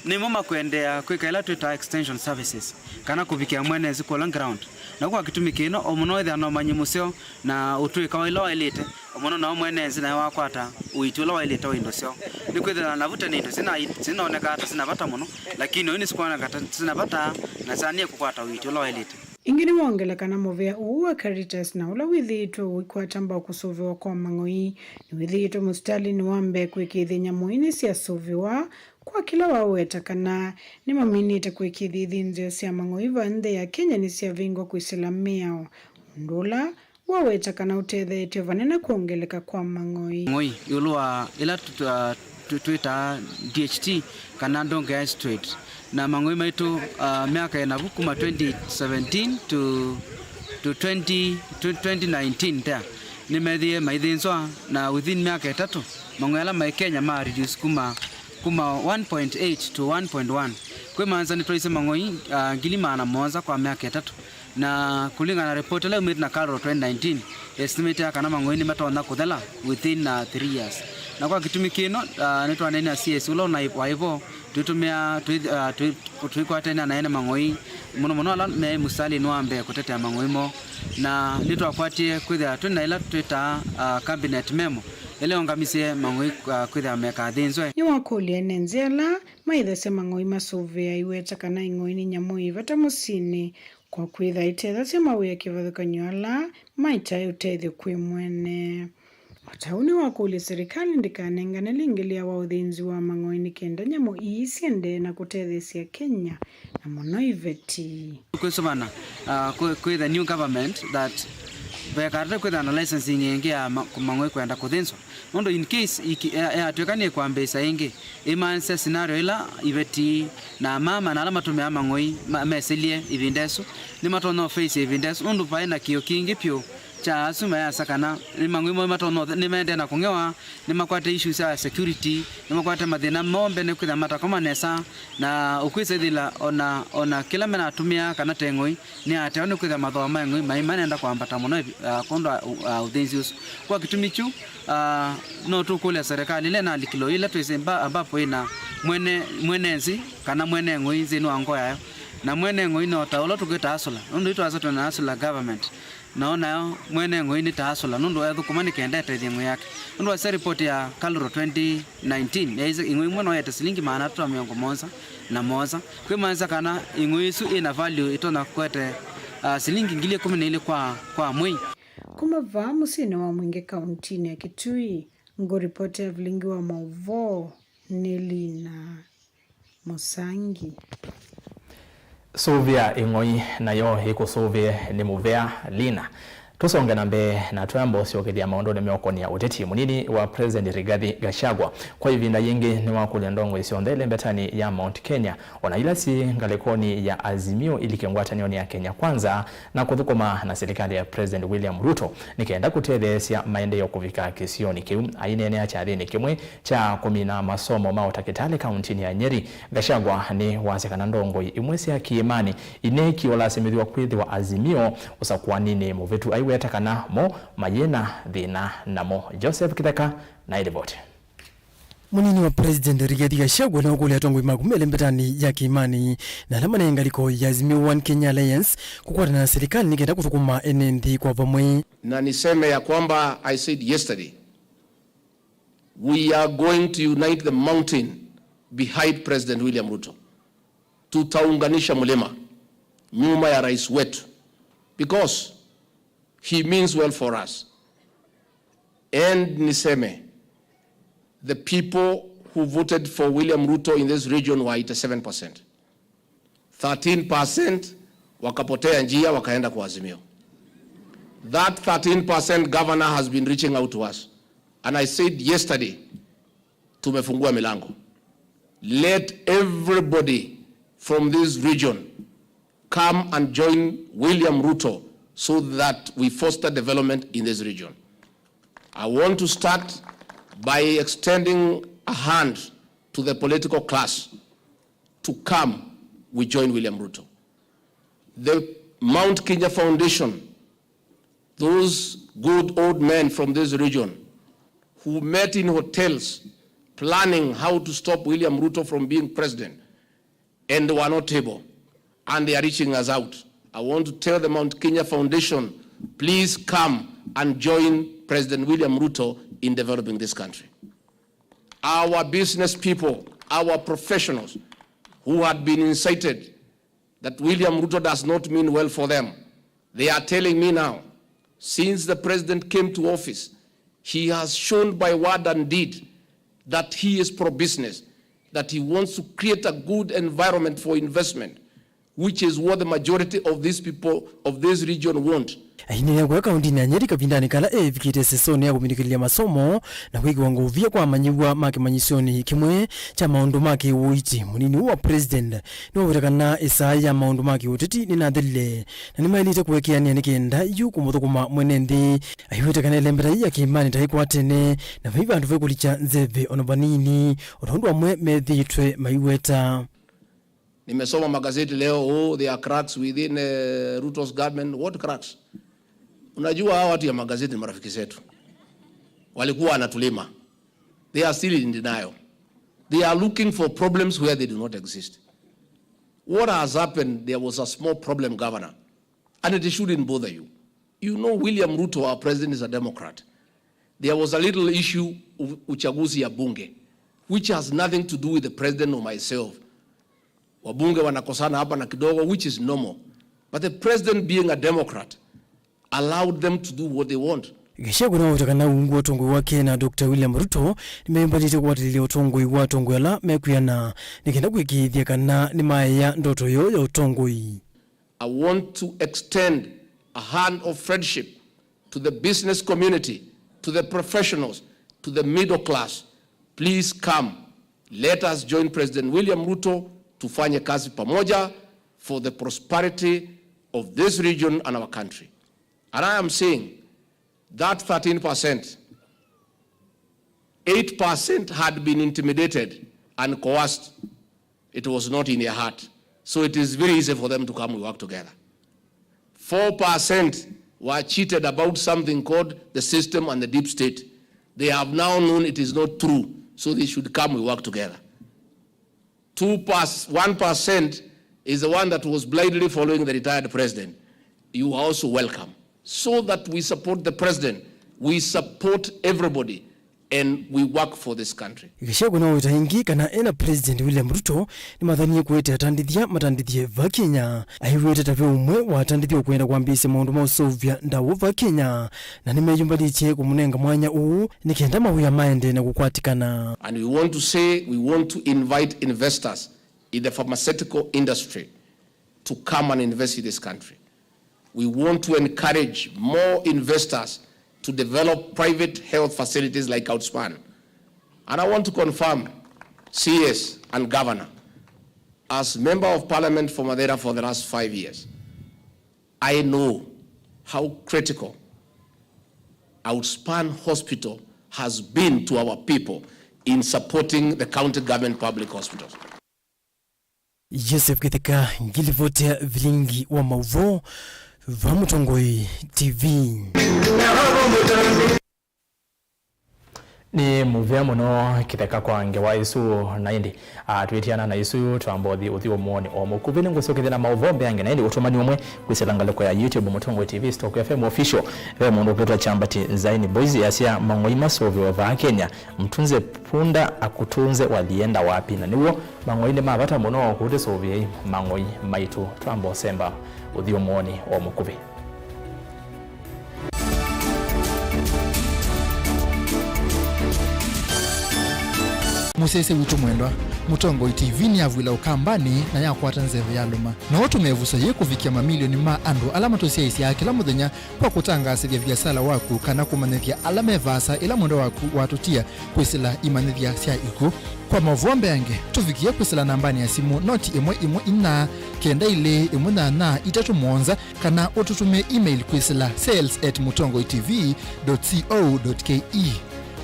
nĩmo makwendeea kwĩka ĩla twĩtaa extension services, kana kũvikĩa mwene nzĩ kũla ground. Na kwa kĩtumi kĩno, o mũno wĩthĩa na ũmanyi mũseo na ũtw'ĩka wa ĩla waĩlĩte, o mũno nao mwene nzĩ nae wakwata ũiiti ũla waĩlĩte wa indo syoo. Nĩkwĩthĩwa na vu tene indo sina-, sinonekaa ta sina vata mũno, lakini oyu nĩsikwoneka ta sina vata na syaanie kũkwata ũiiti ũla waĩlĩte. Ĩngĩ nĩwongele kana mũvĩa ũũ wa Caritas na ũla wĩthĩĩtwe ũikwata mbau kũsũvĩwa kwa mang'oi nĩwĩthĩĩtwe mũsitalĩnĩ wa mbee kũĩkĩĩthya nyamũ ii nĩsyasũvĩwa, kwa kĩla waweta kana nĩmaminĩte kũĩkĩĩthya ithĩnzĩo sya mang'oi vaa nthĩ ya Kenya nĩsyavingwa kwĩsĩla mĩao, ũndũ ũla waweta kana ũtetheetye vanene kwongeleka kwa mang'oi. Mang'oi ĩũlũ wa ĩla tũ-, tũ-, tũ-, twĩtaa D H T kana Donkeys Trade. Na mang'oi maitũ, ah, myaka ĩna vu kuma twenty seventeen to, to twenty, to twenty nineteen there, nĩmethĩie maithĩnzwa, na within myaka ĩtatũ, mang'oi ala maĩ Kenya ma reduce kuma, kuma one point eight to one point one. Kwĩmaanisya nĩtwaisye mang'oi, ah, ngili maana mũonza kwa myaka ĩtatũ. Na kũlingana na report ĩla yaumĩte na Carol twenty nineteen, estimate ya kana mang'oi nĩmatonya kũthela within, uh, three years. Na kwa kĩtumi kĩno, uh, nĩtwaneenea na C S ũla ũnaĩ-, waĩ vo, tũitũmĩa, tũi-, uh, tũi-, tũikwatania na ene mang'oi, mũno mũno ala me mũsitalĩnĩ wa mbee kũtetea mang'oi moo. Na nĩtwakwatie kwĩthĩa twĩ na ĩla twĩtaa, uh, cabinet memo, Ĩla ũngamisye mang'oi, ah, kwĩthĩa mekathĩnzwe. Nĩwakũlya ene nzĩ ala maĩthasya mang'oi masũvĩe aiweta kana ĩng'oi nĩ nyamũ yĩ vata mũsyĩnĩ, kwa kwĩtha ĩtethasya mawĩa kĩvathũkany'o ala maĩtae ũtethyo kwĩ mwene. O ta ũu nĩwakũlya serikali ndĩkanengane lĩngĩ lĩa wa ũthĩnzi wa mang'oi nĩ kenda nyamũ ii syendee na kũtetheesya Kenya, na mũno iveti. Kwĩsũvana, ah, kwĩ, kwĩ the new government that vekatete kwĩthana na licensing ĩngĩ ya ma-, mang'oi kwenda kũthĩnzwa. Nũndũ in case iki-, ya-, yatw'ĩka nĩkwambĩĩsya ĩngĩ, ĩmaanisya scenario ĩla iveti na mama na ala matũmĩaa mang'oi ma-, mesĩlye ĩvinda ĩsu, nĩmatonya ũface ĩvinda ĩsu, nũndũ vaĩ na kĩo kĩngĩ vyũ kya asu mayasya kana nĩ mang'oi moo matonya ũthe-, nĩmaendee na kũng'ewa, nĩmakwate issues sya security, nĩmakwate mathĩna moo mbene kwĩthĩa matakoma nesa, na ũkwĩsa ĩthĩla ona, ona kĩla menatũmĩaa kana te ng'oi, nĩ atewa nĩ kwĩthĩa mathooa ma ĩng'oi maĩ manenda kwambata mũno, ah, kwondũ wa, ah, ũthĩnzi ũsu. Kwa kĩtumi kyu, ah, no tũkũlya serikali ĩla ĩnalikile ĩla twĩsĩ mba-, ambapo ĩna mwene, mwene nzĩ kana mwene ng'oi nzĩnĩ wa ngoo yayo. Na mwene ng'oi no ta ũla tũkwĩta asũla. Nũndũ itwasya twĩna asũla government. Na onayo mwene ng'oi nĩ ta asũla, nũndũ ethũkũma nĩ kenda etethye ng'oi yake. Nũndũ wasya report ya KALRO twenty nineteen, yaisye ĩng'oi ĩmwe no yete silingi maana atatũ na mĩongo mũonza na mũonza. Kwĩmaanisya kana ĩng'oi ĩsu ĩna value ĩtonya kũete, ah, silingi ngili ĩkũmi na ilĩ kwa, kwa mwei. Kuma vaa mũsyĩnĩ wa Mwingĩ kauntinĩ ya Kitui, ngũripoti ya vilingi wa maũvoo nĩ Lina Mũsangi. Sũvĩa ĩng'oi nayo ĩkũsũvĩe nĩ mũvea Lina. Tũsonge na mbee na twamba ũsyokethya maũndũnĩ meũkonĩa ũteti, mũnini wa President Rigathi Gachagua kwa ĩvinda yĩngĩ nĩwakũlya ndongoi syonthe ĩlembetanĩ ya Mount Kenya, o na ila syĩ ngalĩkonĩ ya Azimio, ilike ngwatanĩonĩ ya Kenya Kwanza na kũthũkũma na silikalĩ ya President William Ruto nĩ kenda kũtetheesya maendeeo kũvika kĩsionĩ kĩu. Aineenea kyathĩnĩ kĩmwe kya kũmina masomo ma ũtakĩtalĩ kauntinĩ ya Nyeri, Gachagua nĩ wasya kana ndongoi imwe sya kĩĩmanĩ ineekie ũlasimĩthw'a kwĩthĩwa Azimio ũsakũaninĩ mũvĩtu, aiweta kana mo mayĩ na thĩna namo. Joseph Kĩtheka na ĩlivoti. Mũnini wa President Rigathi Gachagua nĩwakũlya atongoi ma kuma ĩlembetanĩ ya kĩĩmanĩ na ala mane ngalĩko ya Azimio One Kenya Alliance kũkwatana na silikalĩ nĩ kenda kũthũkũma ene nthĩ kwa vamwe. Na niseme ya kwamba I said yesterday, we are going to unite the mountain behind President William Ruto. Tutaunganisha mlima nyuma ya rais wetu, because he means well for us. And niseme, the people who voted for William Ruto in this region were eighty-seven percent. Thirteen percent wakapotea njia, wakaenda kwa Azimio. That thirteen percent governor has been reaching out to us. And I said yesterday, tumefungua milango. Let everybody from this region come and join William Ruto so that we foster development in this region. I want to start by extending a hand to the political class to come, we join William Ruto. The Mount Kenya Foundation, those good old men from this region who met in hotels planning how to stop William Ruto from being president and were not able, and they are reaching us out. I want to tell the Mount Kenya Foundation, please come and join President William Ruto in developing this country. Our business people, our professionals who had been incited that William Ruto does not mean well for them, they are telling me now, since the president came to office, he has shown by word and deed that he is pro-business, that he wants to create a good environment for investment, which is what the majority of these people of this region want. Aineenea kũya kauntinĩ ya Nyeri kavindanĩ kala eevikĩte sesonĩ ya kũminũkĩlya masomo na kwĩkĩwa ngũvia kwa amanyĩw'a ma kĩmanyĩsyonĩ kĩmwe kya maũndũ ma kĩũiiti, mũnini ũũ wa president nĩwaweta kana ĩsaa ya maũndũ ma kĩũteti nĩnathelile na nĩmaĩlĩte kũekeanĩa nĩ kenda yu kũmũthũkũma mwene nthĩ. Aiweta kana ĩlembeta yĩ ya kĩĩmanĩ ta ĩkwatene na vai vandũ vaikũlikya nzeve ona vanini, o ta ũndũ amwe methĩĩtwe maiweta. Nimesoma magazeti leo, oh, there are cracks within, eh, Ruto's government. What cracks? Unajua hawa watu ya magazeti ni marafiki zetu. Walikuwa wanatulima. They are still in denial. They are looking for problems where they do not exist. What has happened? There was a small problem, Governor, and it shouldn't bother you. You know William Ruto, our president, is a Democrat. There was a little issue of uchaguzi ya bunge, which has nothing to do with the president or myself. Wabunge wanakosana hapa na kidogo, which is normal. But the president, being a Democrat, allowed them to do what they want. Gachagua nĩwawetie kana ungu wa ũtongoi wake na Doctor William Ruto nĩmeyũmbanĩtye kũatĩlĩlya ũtongoi wa atongoi ala mekwĩana nĩ kenda kũĩkĩĩthya kana nĩmaea ndoto yoo ya ũtongoi. I want to extend a hand of friendship to the business community, to the professionals, to the middle class. Please come. Let us join President William Ruto, tufanye kazi pamoja for the prosperity of this region and our country. And I am saying that thirteen percent, eight percent had been intimidated and coerced. It was not in their heart. So it is very easy for them to come, we work together. Four percent were cheated about something called the system and the deep state. They have now known it is not true, so they should come, we work together. Two percent, one percent is the one that was blindly following the retired president. You are also welcome. So that we support the president, we support everybody, and we work for this country. Gachagua nĩwaweta ĩngĩ kana e na President William Ruto nĩmathanie kũete atandĩthya matandĩthye va Kenya. Aiw'ĩte ta ve ũmwe wa atandĩthya ũkwenda kwambĩĩsya maũndũ ma ũseũvya ndawa va Kenya, na nĩmeyũmbanĩtye kũmũnenga mwanya ũũ nĩ kenda mawĩa maendee na kũkwatĩkana. And we want to say we want to invite investors in the pharmaceutical industry to come and invest in this country. We want to encourage more investors to develop private health facilities like Outspan. And I want to confirm, C S and Governor, as Member of Parliament for Madeira for the last five years, I know how critical Outspan Hospital has been to our people in supporting the county government public hospitals. Joseph Kĩtheka, ngilivoti ya vilingi wa maũvoo va Mũtongoi T V. Nĩ mũvea mũno Kĩtheka kwa ngewa ĩsu, na ĩndĩ, ah, twĩtiana na ĩsu, twamba ũthi, ũthi ũmũonĩ o mũkuvĩ. Nĩngũsyokethya na maũvoo mbeange, na ĩndĩ ũtũmani ũmwe kwĩsĩla ngalĩko ya YouTube Mũtongoi T V Stock F M Official. Ve mũndũ ũkwĩtwa Chambati Zaini Boys yasya, mang'oi masũvĩwe vaa Kenya. Mtunze punda akutunze, walienda wapi? Na nĩw'o, mang'oi nĩ ma vata mũno kũtũsũvĩai mang'oi maitũ. Twamba ũsemba ũthi ũmũonĩ o mũkuvĩ. Mũsyaĩĩsya witũ mwendwa, Mũtongoi T V nĩyavw'ĩla Ũkambanĩ na yakwata nzeve yalũma. No ũtũme ĩvuso yĩĩ kũvikĩa mamilioni ma andũ ala matũsyaĩĩsyaa kĩla mũthenya kwa kũtangaasĩthya viasala waku kana kũmanyĩthya ala me vaasa ĩla mwendwa waku watũtia kwĩsĩla imanyĩthya sya ikw'ũ. Kwa maũvoo mbeange, tũvikĩe kwĩsĩla nambanĩ ya simũ noti ĩmwe ĩmwe inya, kenda ilĩ ĩmwe nyanya itatũ mũonza, kana ũtũtũmĩe email kwĩsĩla sales at mũtongoi T V dot co dot K E.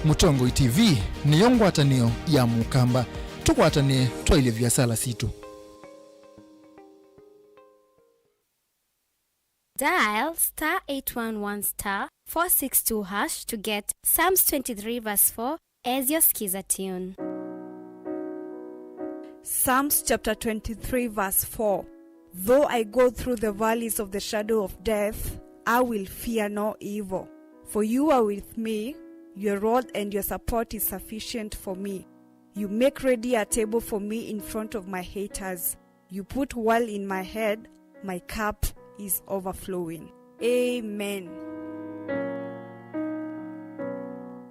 Mũtongoi T V nĩyo ngwatanĩo ya Mũkamba. Tũkwatanĩe twaĩlye viasala sitũ. Dial star eight one one star four six two hash to get Psalms twenty-three verse four as your Skiza tune. Psalms chapter twenty-three, verse four. Though I go through the valleys of the shadow of death, I will fear no evil. For you are with me, your rod and your support is sufficient for me. You make ready a table for me in front of my haters. You put oil in my head, my cup is overflowing. Amen.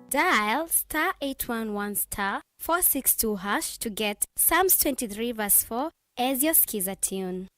Dial star eight one one star four six two hash to get Psalms twenty-three verse four as your Skiza tune.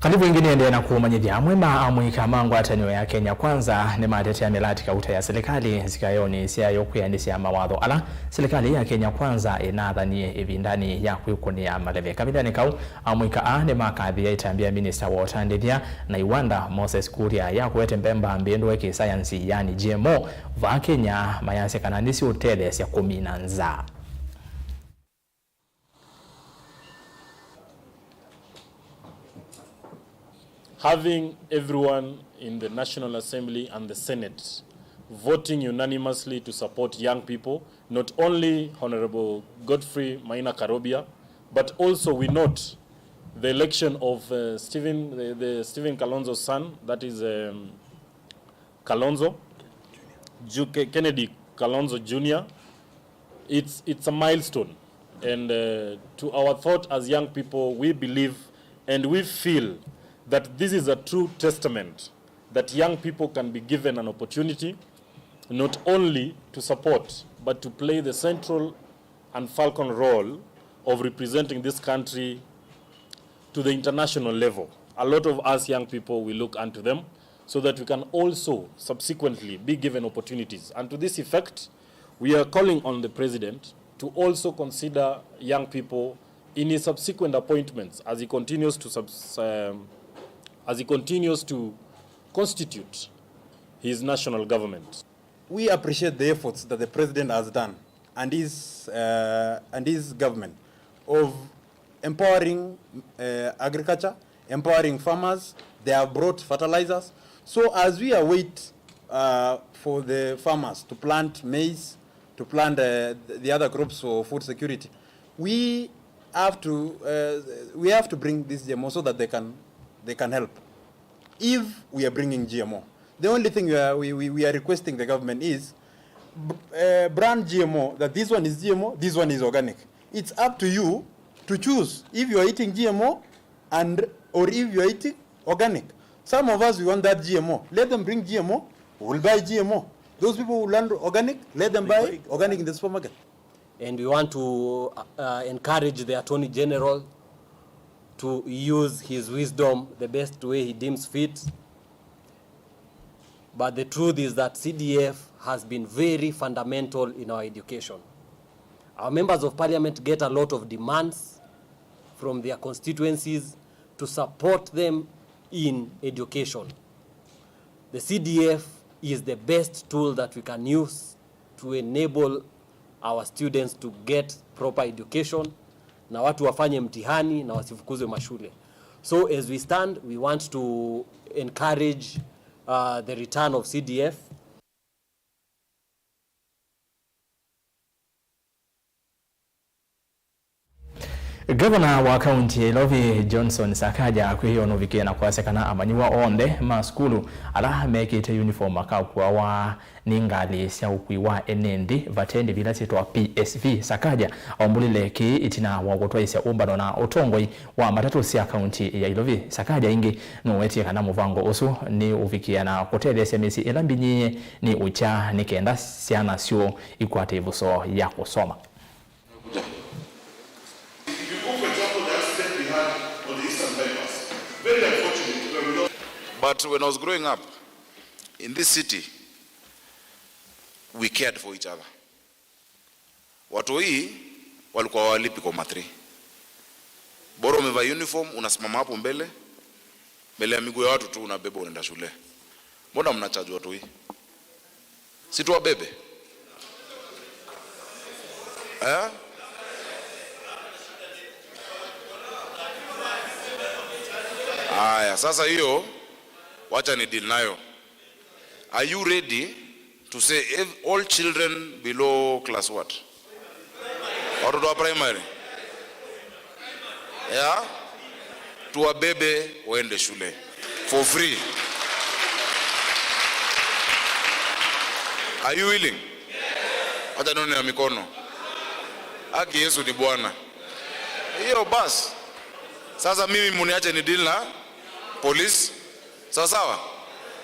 Kalivu ĩngĩ nĩendee na kũmanyĩthya amwe ma amũika ma ngwatanĩo ya Kenya Kwanza nĩmatetea mĩlati kauta ya silikalĩ nzikaĩonĩ syayo kwĩanĩsya mawatho ala silikalĩ ya Kenya Kwanza ĩnathanie ĩvindanĩ ya kwĩkũnĩa maleve. Kavindanĩ kau, amũika aa nĩmakathĩĩa ĩtambya ya minista wa ũtandĩthya na iwanda Moses Kuria ya kũete mbemba mbĩndũe kĩsayansi, yani G M O, vaa Kenya, mayasya kana nĩsiũtetheesya kũmina nzaa. Having everyone in the National Assembly and the Senate voting unanimously to support young people, not only Honorable Godfrey Maina Karobia, But also we note the election of, uh, Stephen, the, the Stephen Kalonzo's son, that is, um, Kalonzo, Ju-, Ke-, Kennedy Kalonzo Junior. It's, it's a milestone. And, uh, to our thought as young people, we believe and we feel that this is a true testament that young people can be given an opportunity not only to support, but to play the central and falcon role of representing this country to the international level. A lot of us young people, we look unto them so that we can also subsequently be given opportunities. And to this effect, we are calling on the president to also consider young people in his subsequent appointments as he continues to subs-, um, as he continues to constitute his national government. We appreciate the efforts that the president has done and his, uh, and his government of empowering, uh, agriculture, empowering farmers. They have brought fertilizers. So as we await, uh, for the farmers to plant maize, to plant, uh, the other crops for food security, we have to, uh, we have to bring this G M O so that they can, they can help. If we are bringing G M O, the only thing we are, we, we, we are requesting the government is b-, uh, brand G M O, that this one is G M O, this one is organic. It's up to you to choose if you are eating G M O and, or if you are eating organic. Some of us, we want that G M O. Let them bring G M O. We will buy G M O. Those people who learn organic, let them buy organic in the supermarket. And we want to, uh, encourage the Attorney General to use his wisdom the best way he deems fit. But the truth is that C D F has been very fundamental in our education. Our members of parliament get a lot of demands from their constituencies to support them in education. The C D F is the best tool that we can use to enable our students to get proper education, na watu wafanye mtihani na wasifukuzwe mashule. So as we stand, we want to encourage, uh, the return of C D F. Gavana wa kaunti ya Ilovi, Johnson Sakaja, akwĩie ũnũvikĩe na kwasya kana amanyĩw'a onthe ma sukulu ala mekĩte uniform makakuawa nĩ ngalĩ sya ũkui wa ene nthĩ vate ndĩvi ila syĩtawa P S V. Sakaja aumbũlile kĩĩ ĩtina wa kũtwaĩsya ũmbano na ũtongoi wa matatũ sya kaunti ya Ilovi. Sakaja ĩngĩ nũwetie kana mũvango ũsu nĩ ũvikĩa na kũtetheesya mĩsyĩ ĩla mbinyĩĩe nĩ ũkya nĩ kenda syana syoo ikwate ĩvuso ya kũsoma. But when I was growing up in this city, we cared for each other. Watoi walikuwa walipi kwa mathri. Bora umevaa uniform, unasimama hapo mbele, mbele ya miguu ya watu tu unabeba unaenda shule. Mbona mna charge watoi? Si tuwabebe? Eh? Aya, sasa hiyo wacha ni deal nayo. Are you ready to say ev-, all children below class what? Watoto wa primary? Yeah? Tuwabebe waende shule for free. Are you willing? Acha nione ya mikono. Aki Yesu ni Bwana. Hiyo basi. Sasa mimi muniache ni deal na police. Sawa sawa?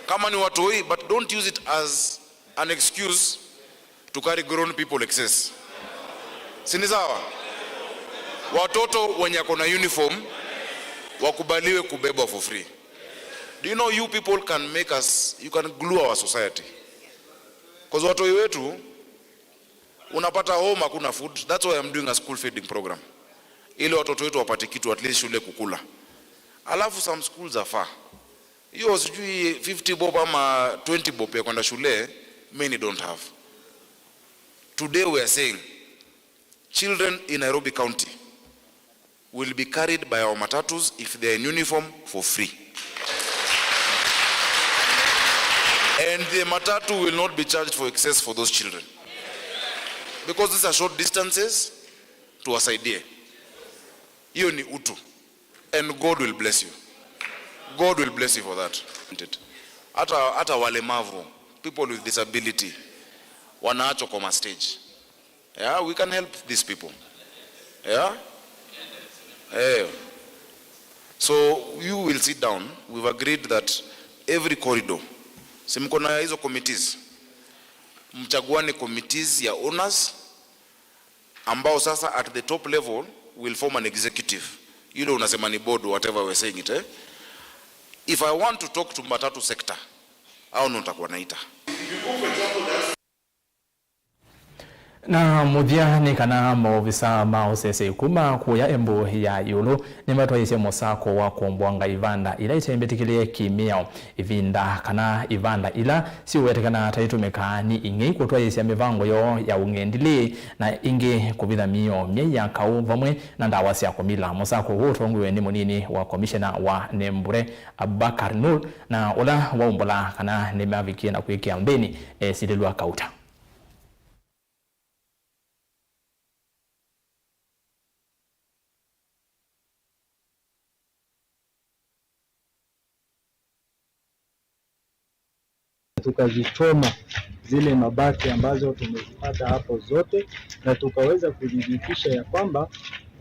Kama ni watoi, but don't use it as an excuse to carry grown people excess. Si ni sawa? Watoto wenye ako na uniform wakubaliwe kubebwa for free. Do you know you people can make us, you can glue our society? 'Cause watoi wetu, unapata home hakuna food. That's why I'm doing a school feeding program. Ili watoto wetu wapate kitu at least shule kukula. Alafu some schools are far. Hiyo sijui fifty bob ama twenty bob ya kwenda shule, many don't have. Today we are saying children in Nairobi County will be carried by our matatus if they are in uniform for free. And the matatu will not be charged for excess for those children. Because these are short distances, tuwasaidie. Hiyo ni utu. And God will bless you. God will bless you for that. Hata, hata walemavu, people with disability, wanaachwa kwa ma stage. Yeah, we can help these people. Yeah? Eh. So you will sit down. We've agreed that every corridor, si mko na hizo committees, mchaguane committees ya owners, ambao sasa at the top level will form an executive. Yule unasema ni board, whatever we're saying it, eh? If I want to talk to matatu sector, au ndo nitakuwa naita. Na mũthya nĩ kana maovisa ma ũsesei kuma kũya Embu ya ĩũlũ nĩmatwaĩĩsye mũsako wa kũmbwanga ivanda ila itembĩtĩkĩlĩe kĩ-mĩao. Ivinda kana ivanda ila siũwetekana ta itũmĩkaa nĩ ing'ei kũtwaĩĩsya mĩvango yoo ya ũng'endilĩ na ingĩ kũvitha mĩio myei ya kaũ vamwe na ndawa sya kũmila. Mũsako ũũ ũtongoew'e nĩ mũnini wa komishena wa Nembure, Abubakar Nur, na ũla waumbũla kana nĩmavikie na kwĩkĩa nthĩnĩ esilĩlw'a kauta. Tukazichoma zile mabaki ambazo tumezipata hapo zote, na tukaweza kuthibitisha ya kwamba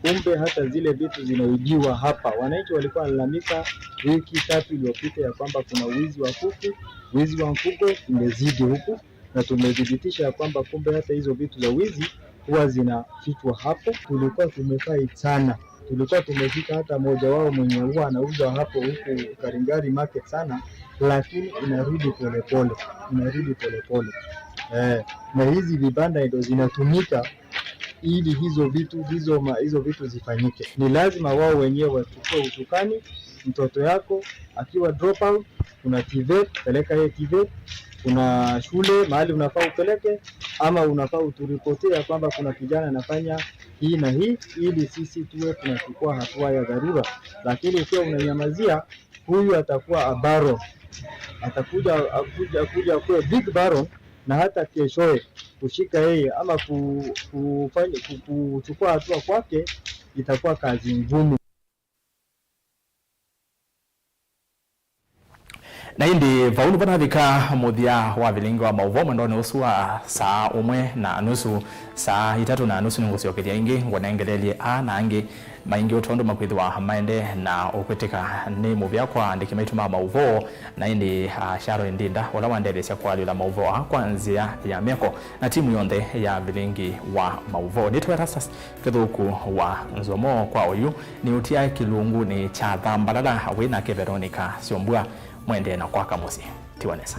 kumbe hata zile vitu zinaibiwa hapa. Wananchi walikuwa wanalalamika wiki tatu iliyopita ya kwamba kuna wizi wa kuku, wizi wa mfugo umezidi huku, na tumethibitisha ya kwamba kumbe hata hizo vitu za wizi huwa zinafichwa hapo. Tulikuwa tumefight sana, tulikuwa tumefika hata mmoja wao mwenye huwa anauza hapo huku Karingari market sana, lakini inarudi polepole, inarudi polepole. Eh, na hizi vibanda ndio zinatumika ili hizo vitu, hizo ma-, hizo vitu zifanyike. Ni lazima wao wenyewe wachukue usukani. Mtoto yako akiwa drop out, kuna TVET, peleka yeye TVET. Kuna shule mahali unafaa upeleke, ama unafaa uturipotie ya kwamba kuna kijana anafanya hii na hii, ili sisi tuwe tunachukua hatua ya dharura. Lakini ukiwa unanyamazia, huyu atakuwa a baron, atakuja akuja akuja kuwa big baron, na hata keshoe kushika yeye ama ku-, kufanya ku-, kuchukua hatua kwake itakuwa kazi ngumu. Na ĩndĩ vau nĩvo navika mũthya wa vilingi wa maũvoo mwendonĩ ũsu wa saa ũmwe na nusu. Saa itatũ na nusu nĩngũsyokethya ĩngĩ ngũnengelelye aa na angĩ maingĩ o tondũ makwĩthĩwa maendee na ũkwĩtĩka. Nĩ mũvea kwa aandĩki maitũ ma maũvoo, na ĩndĩ, ah, Sharon Ndinda, ũla wandetheesya kũalyũla maũvoo aa kwa nzĩa ya meko, na timu yonthe ya vilingi wa maũvoo. Nĩtweta Kĩthũku wa Nzomo kwa oyu nĩũtia kĩlungunĩ kya Thambalala wĩ nake Veronica Syombua. Mwendee na kwaka mũsyĩ. Tiwa nesa.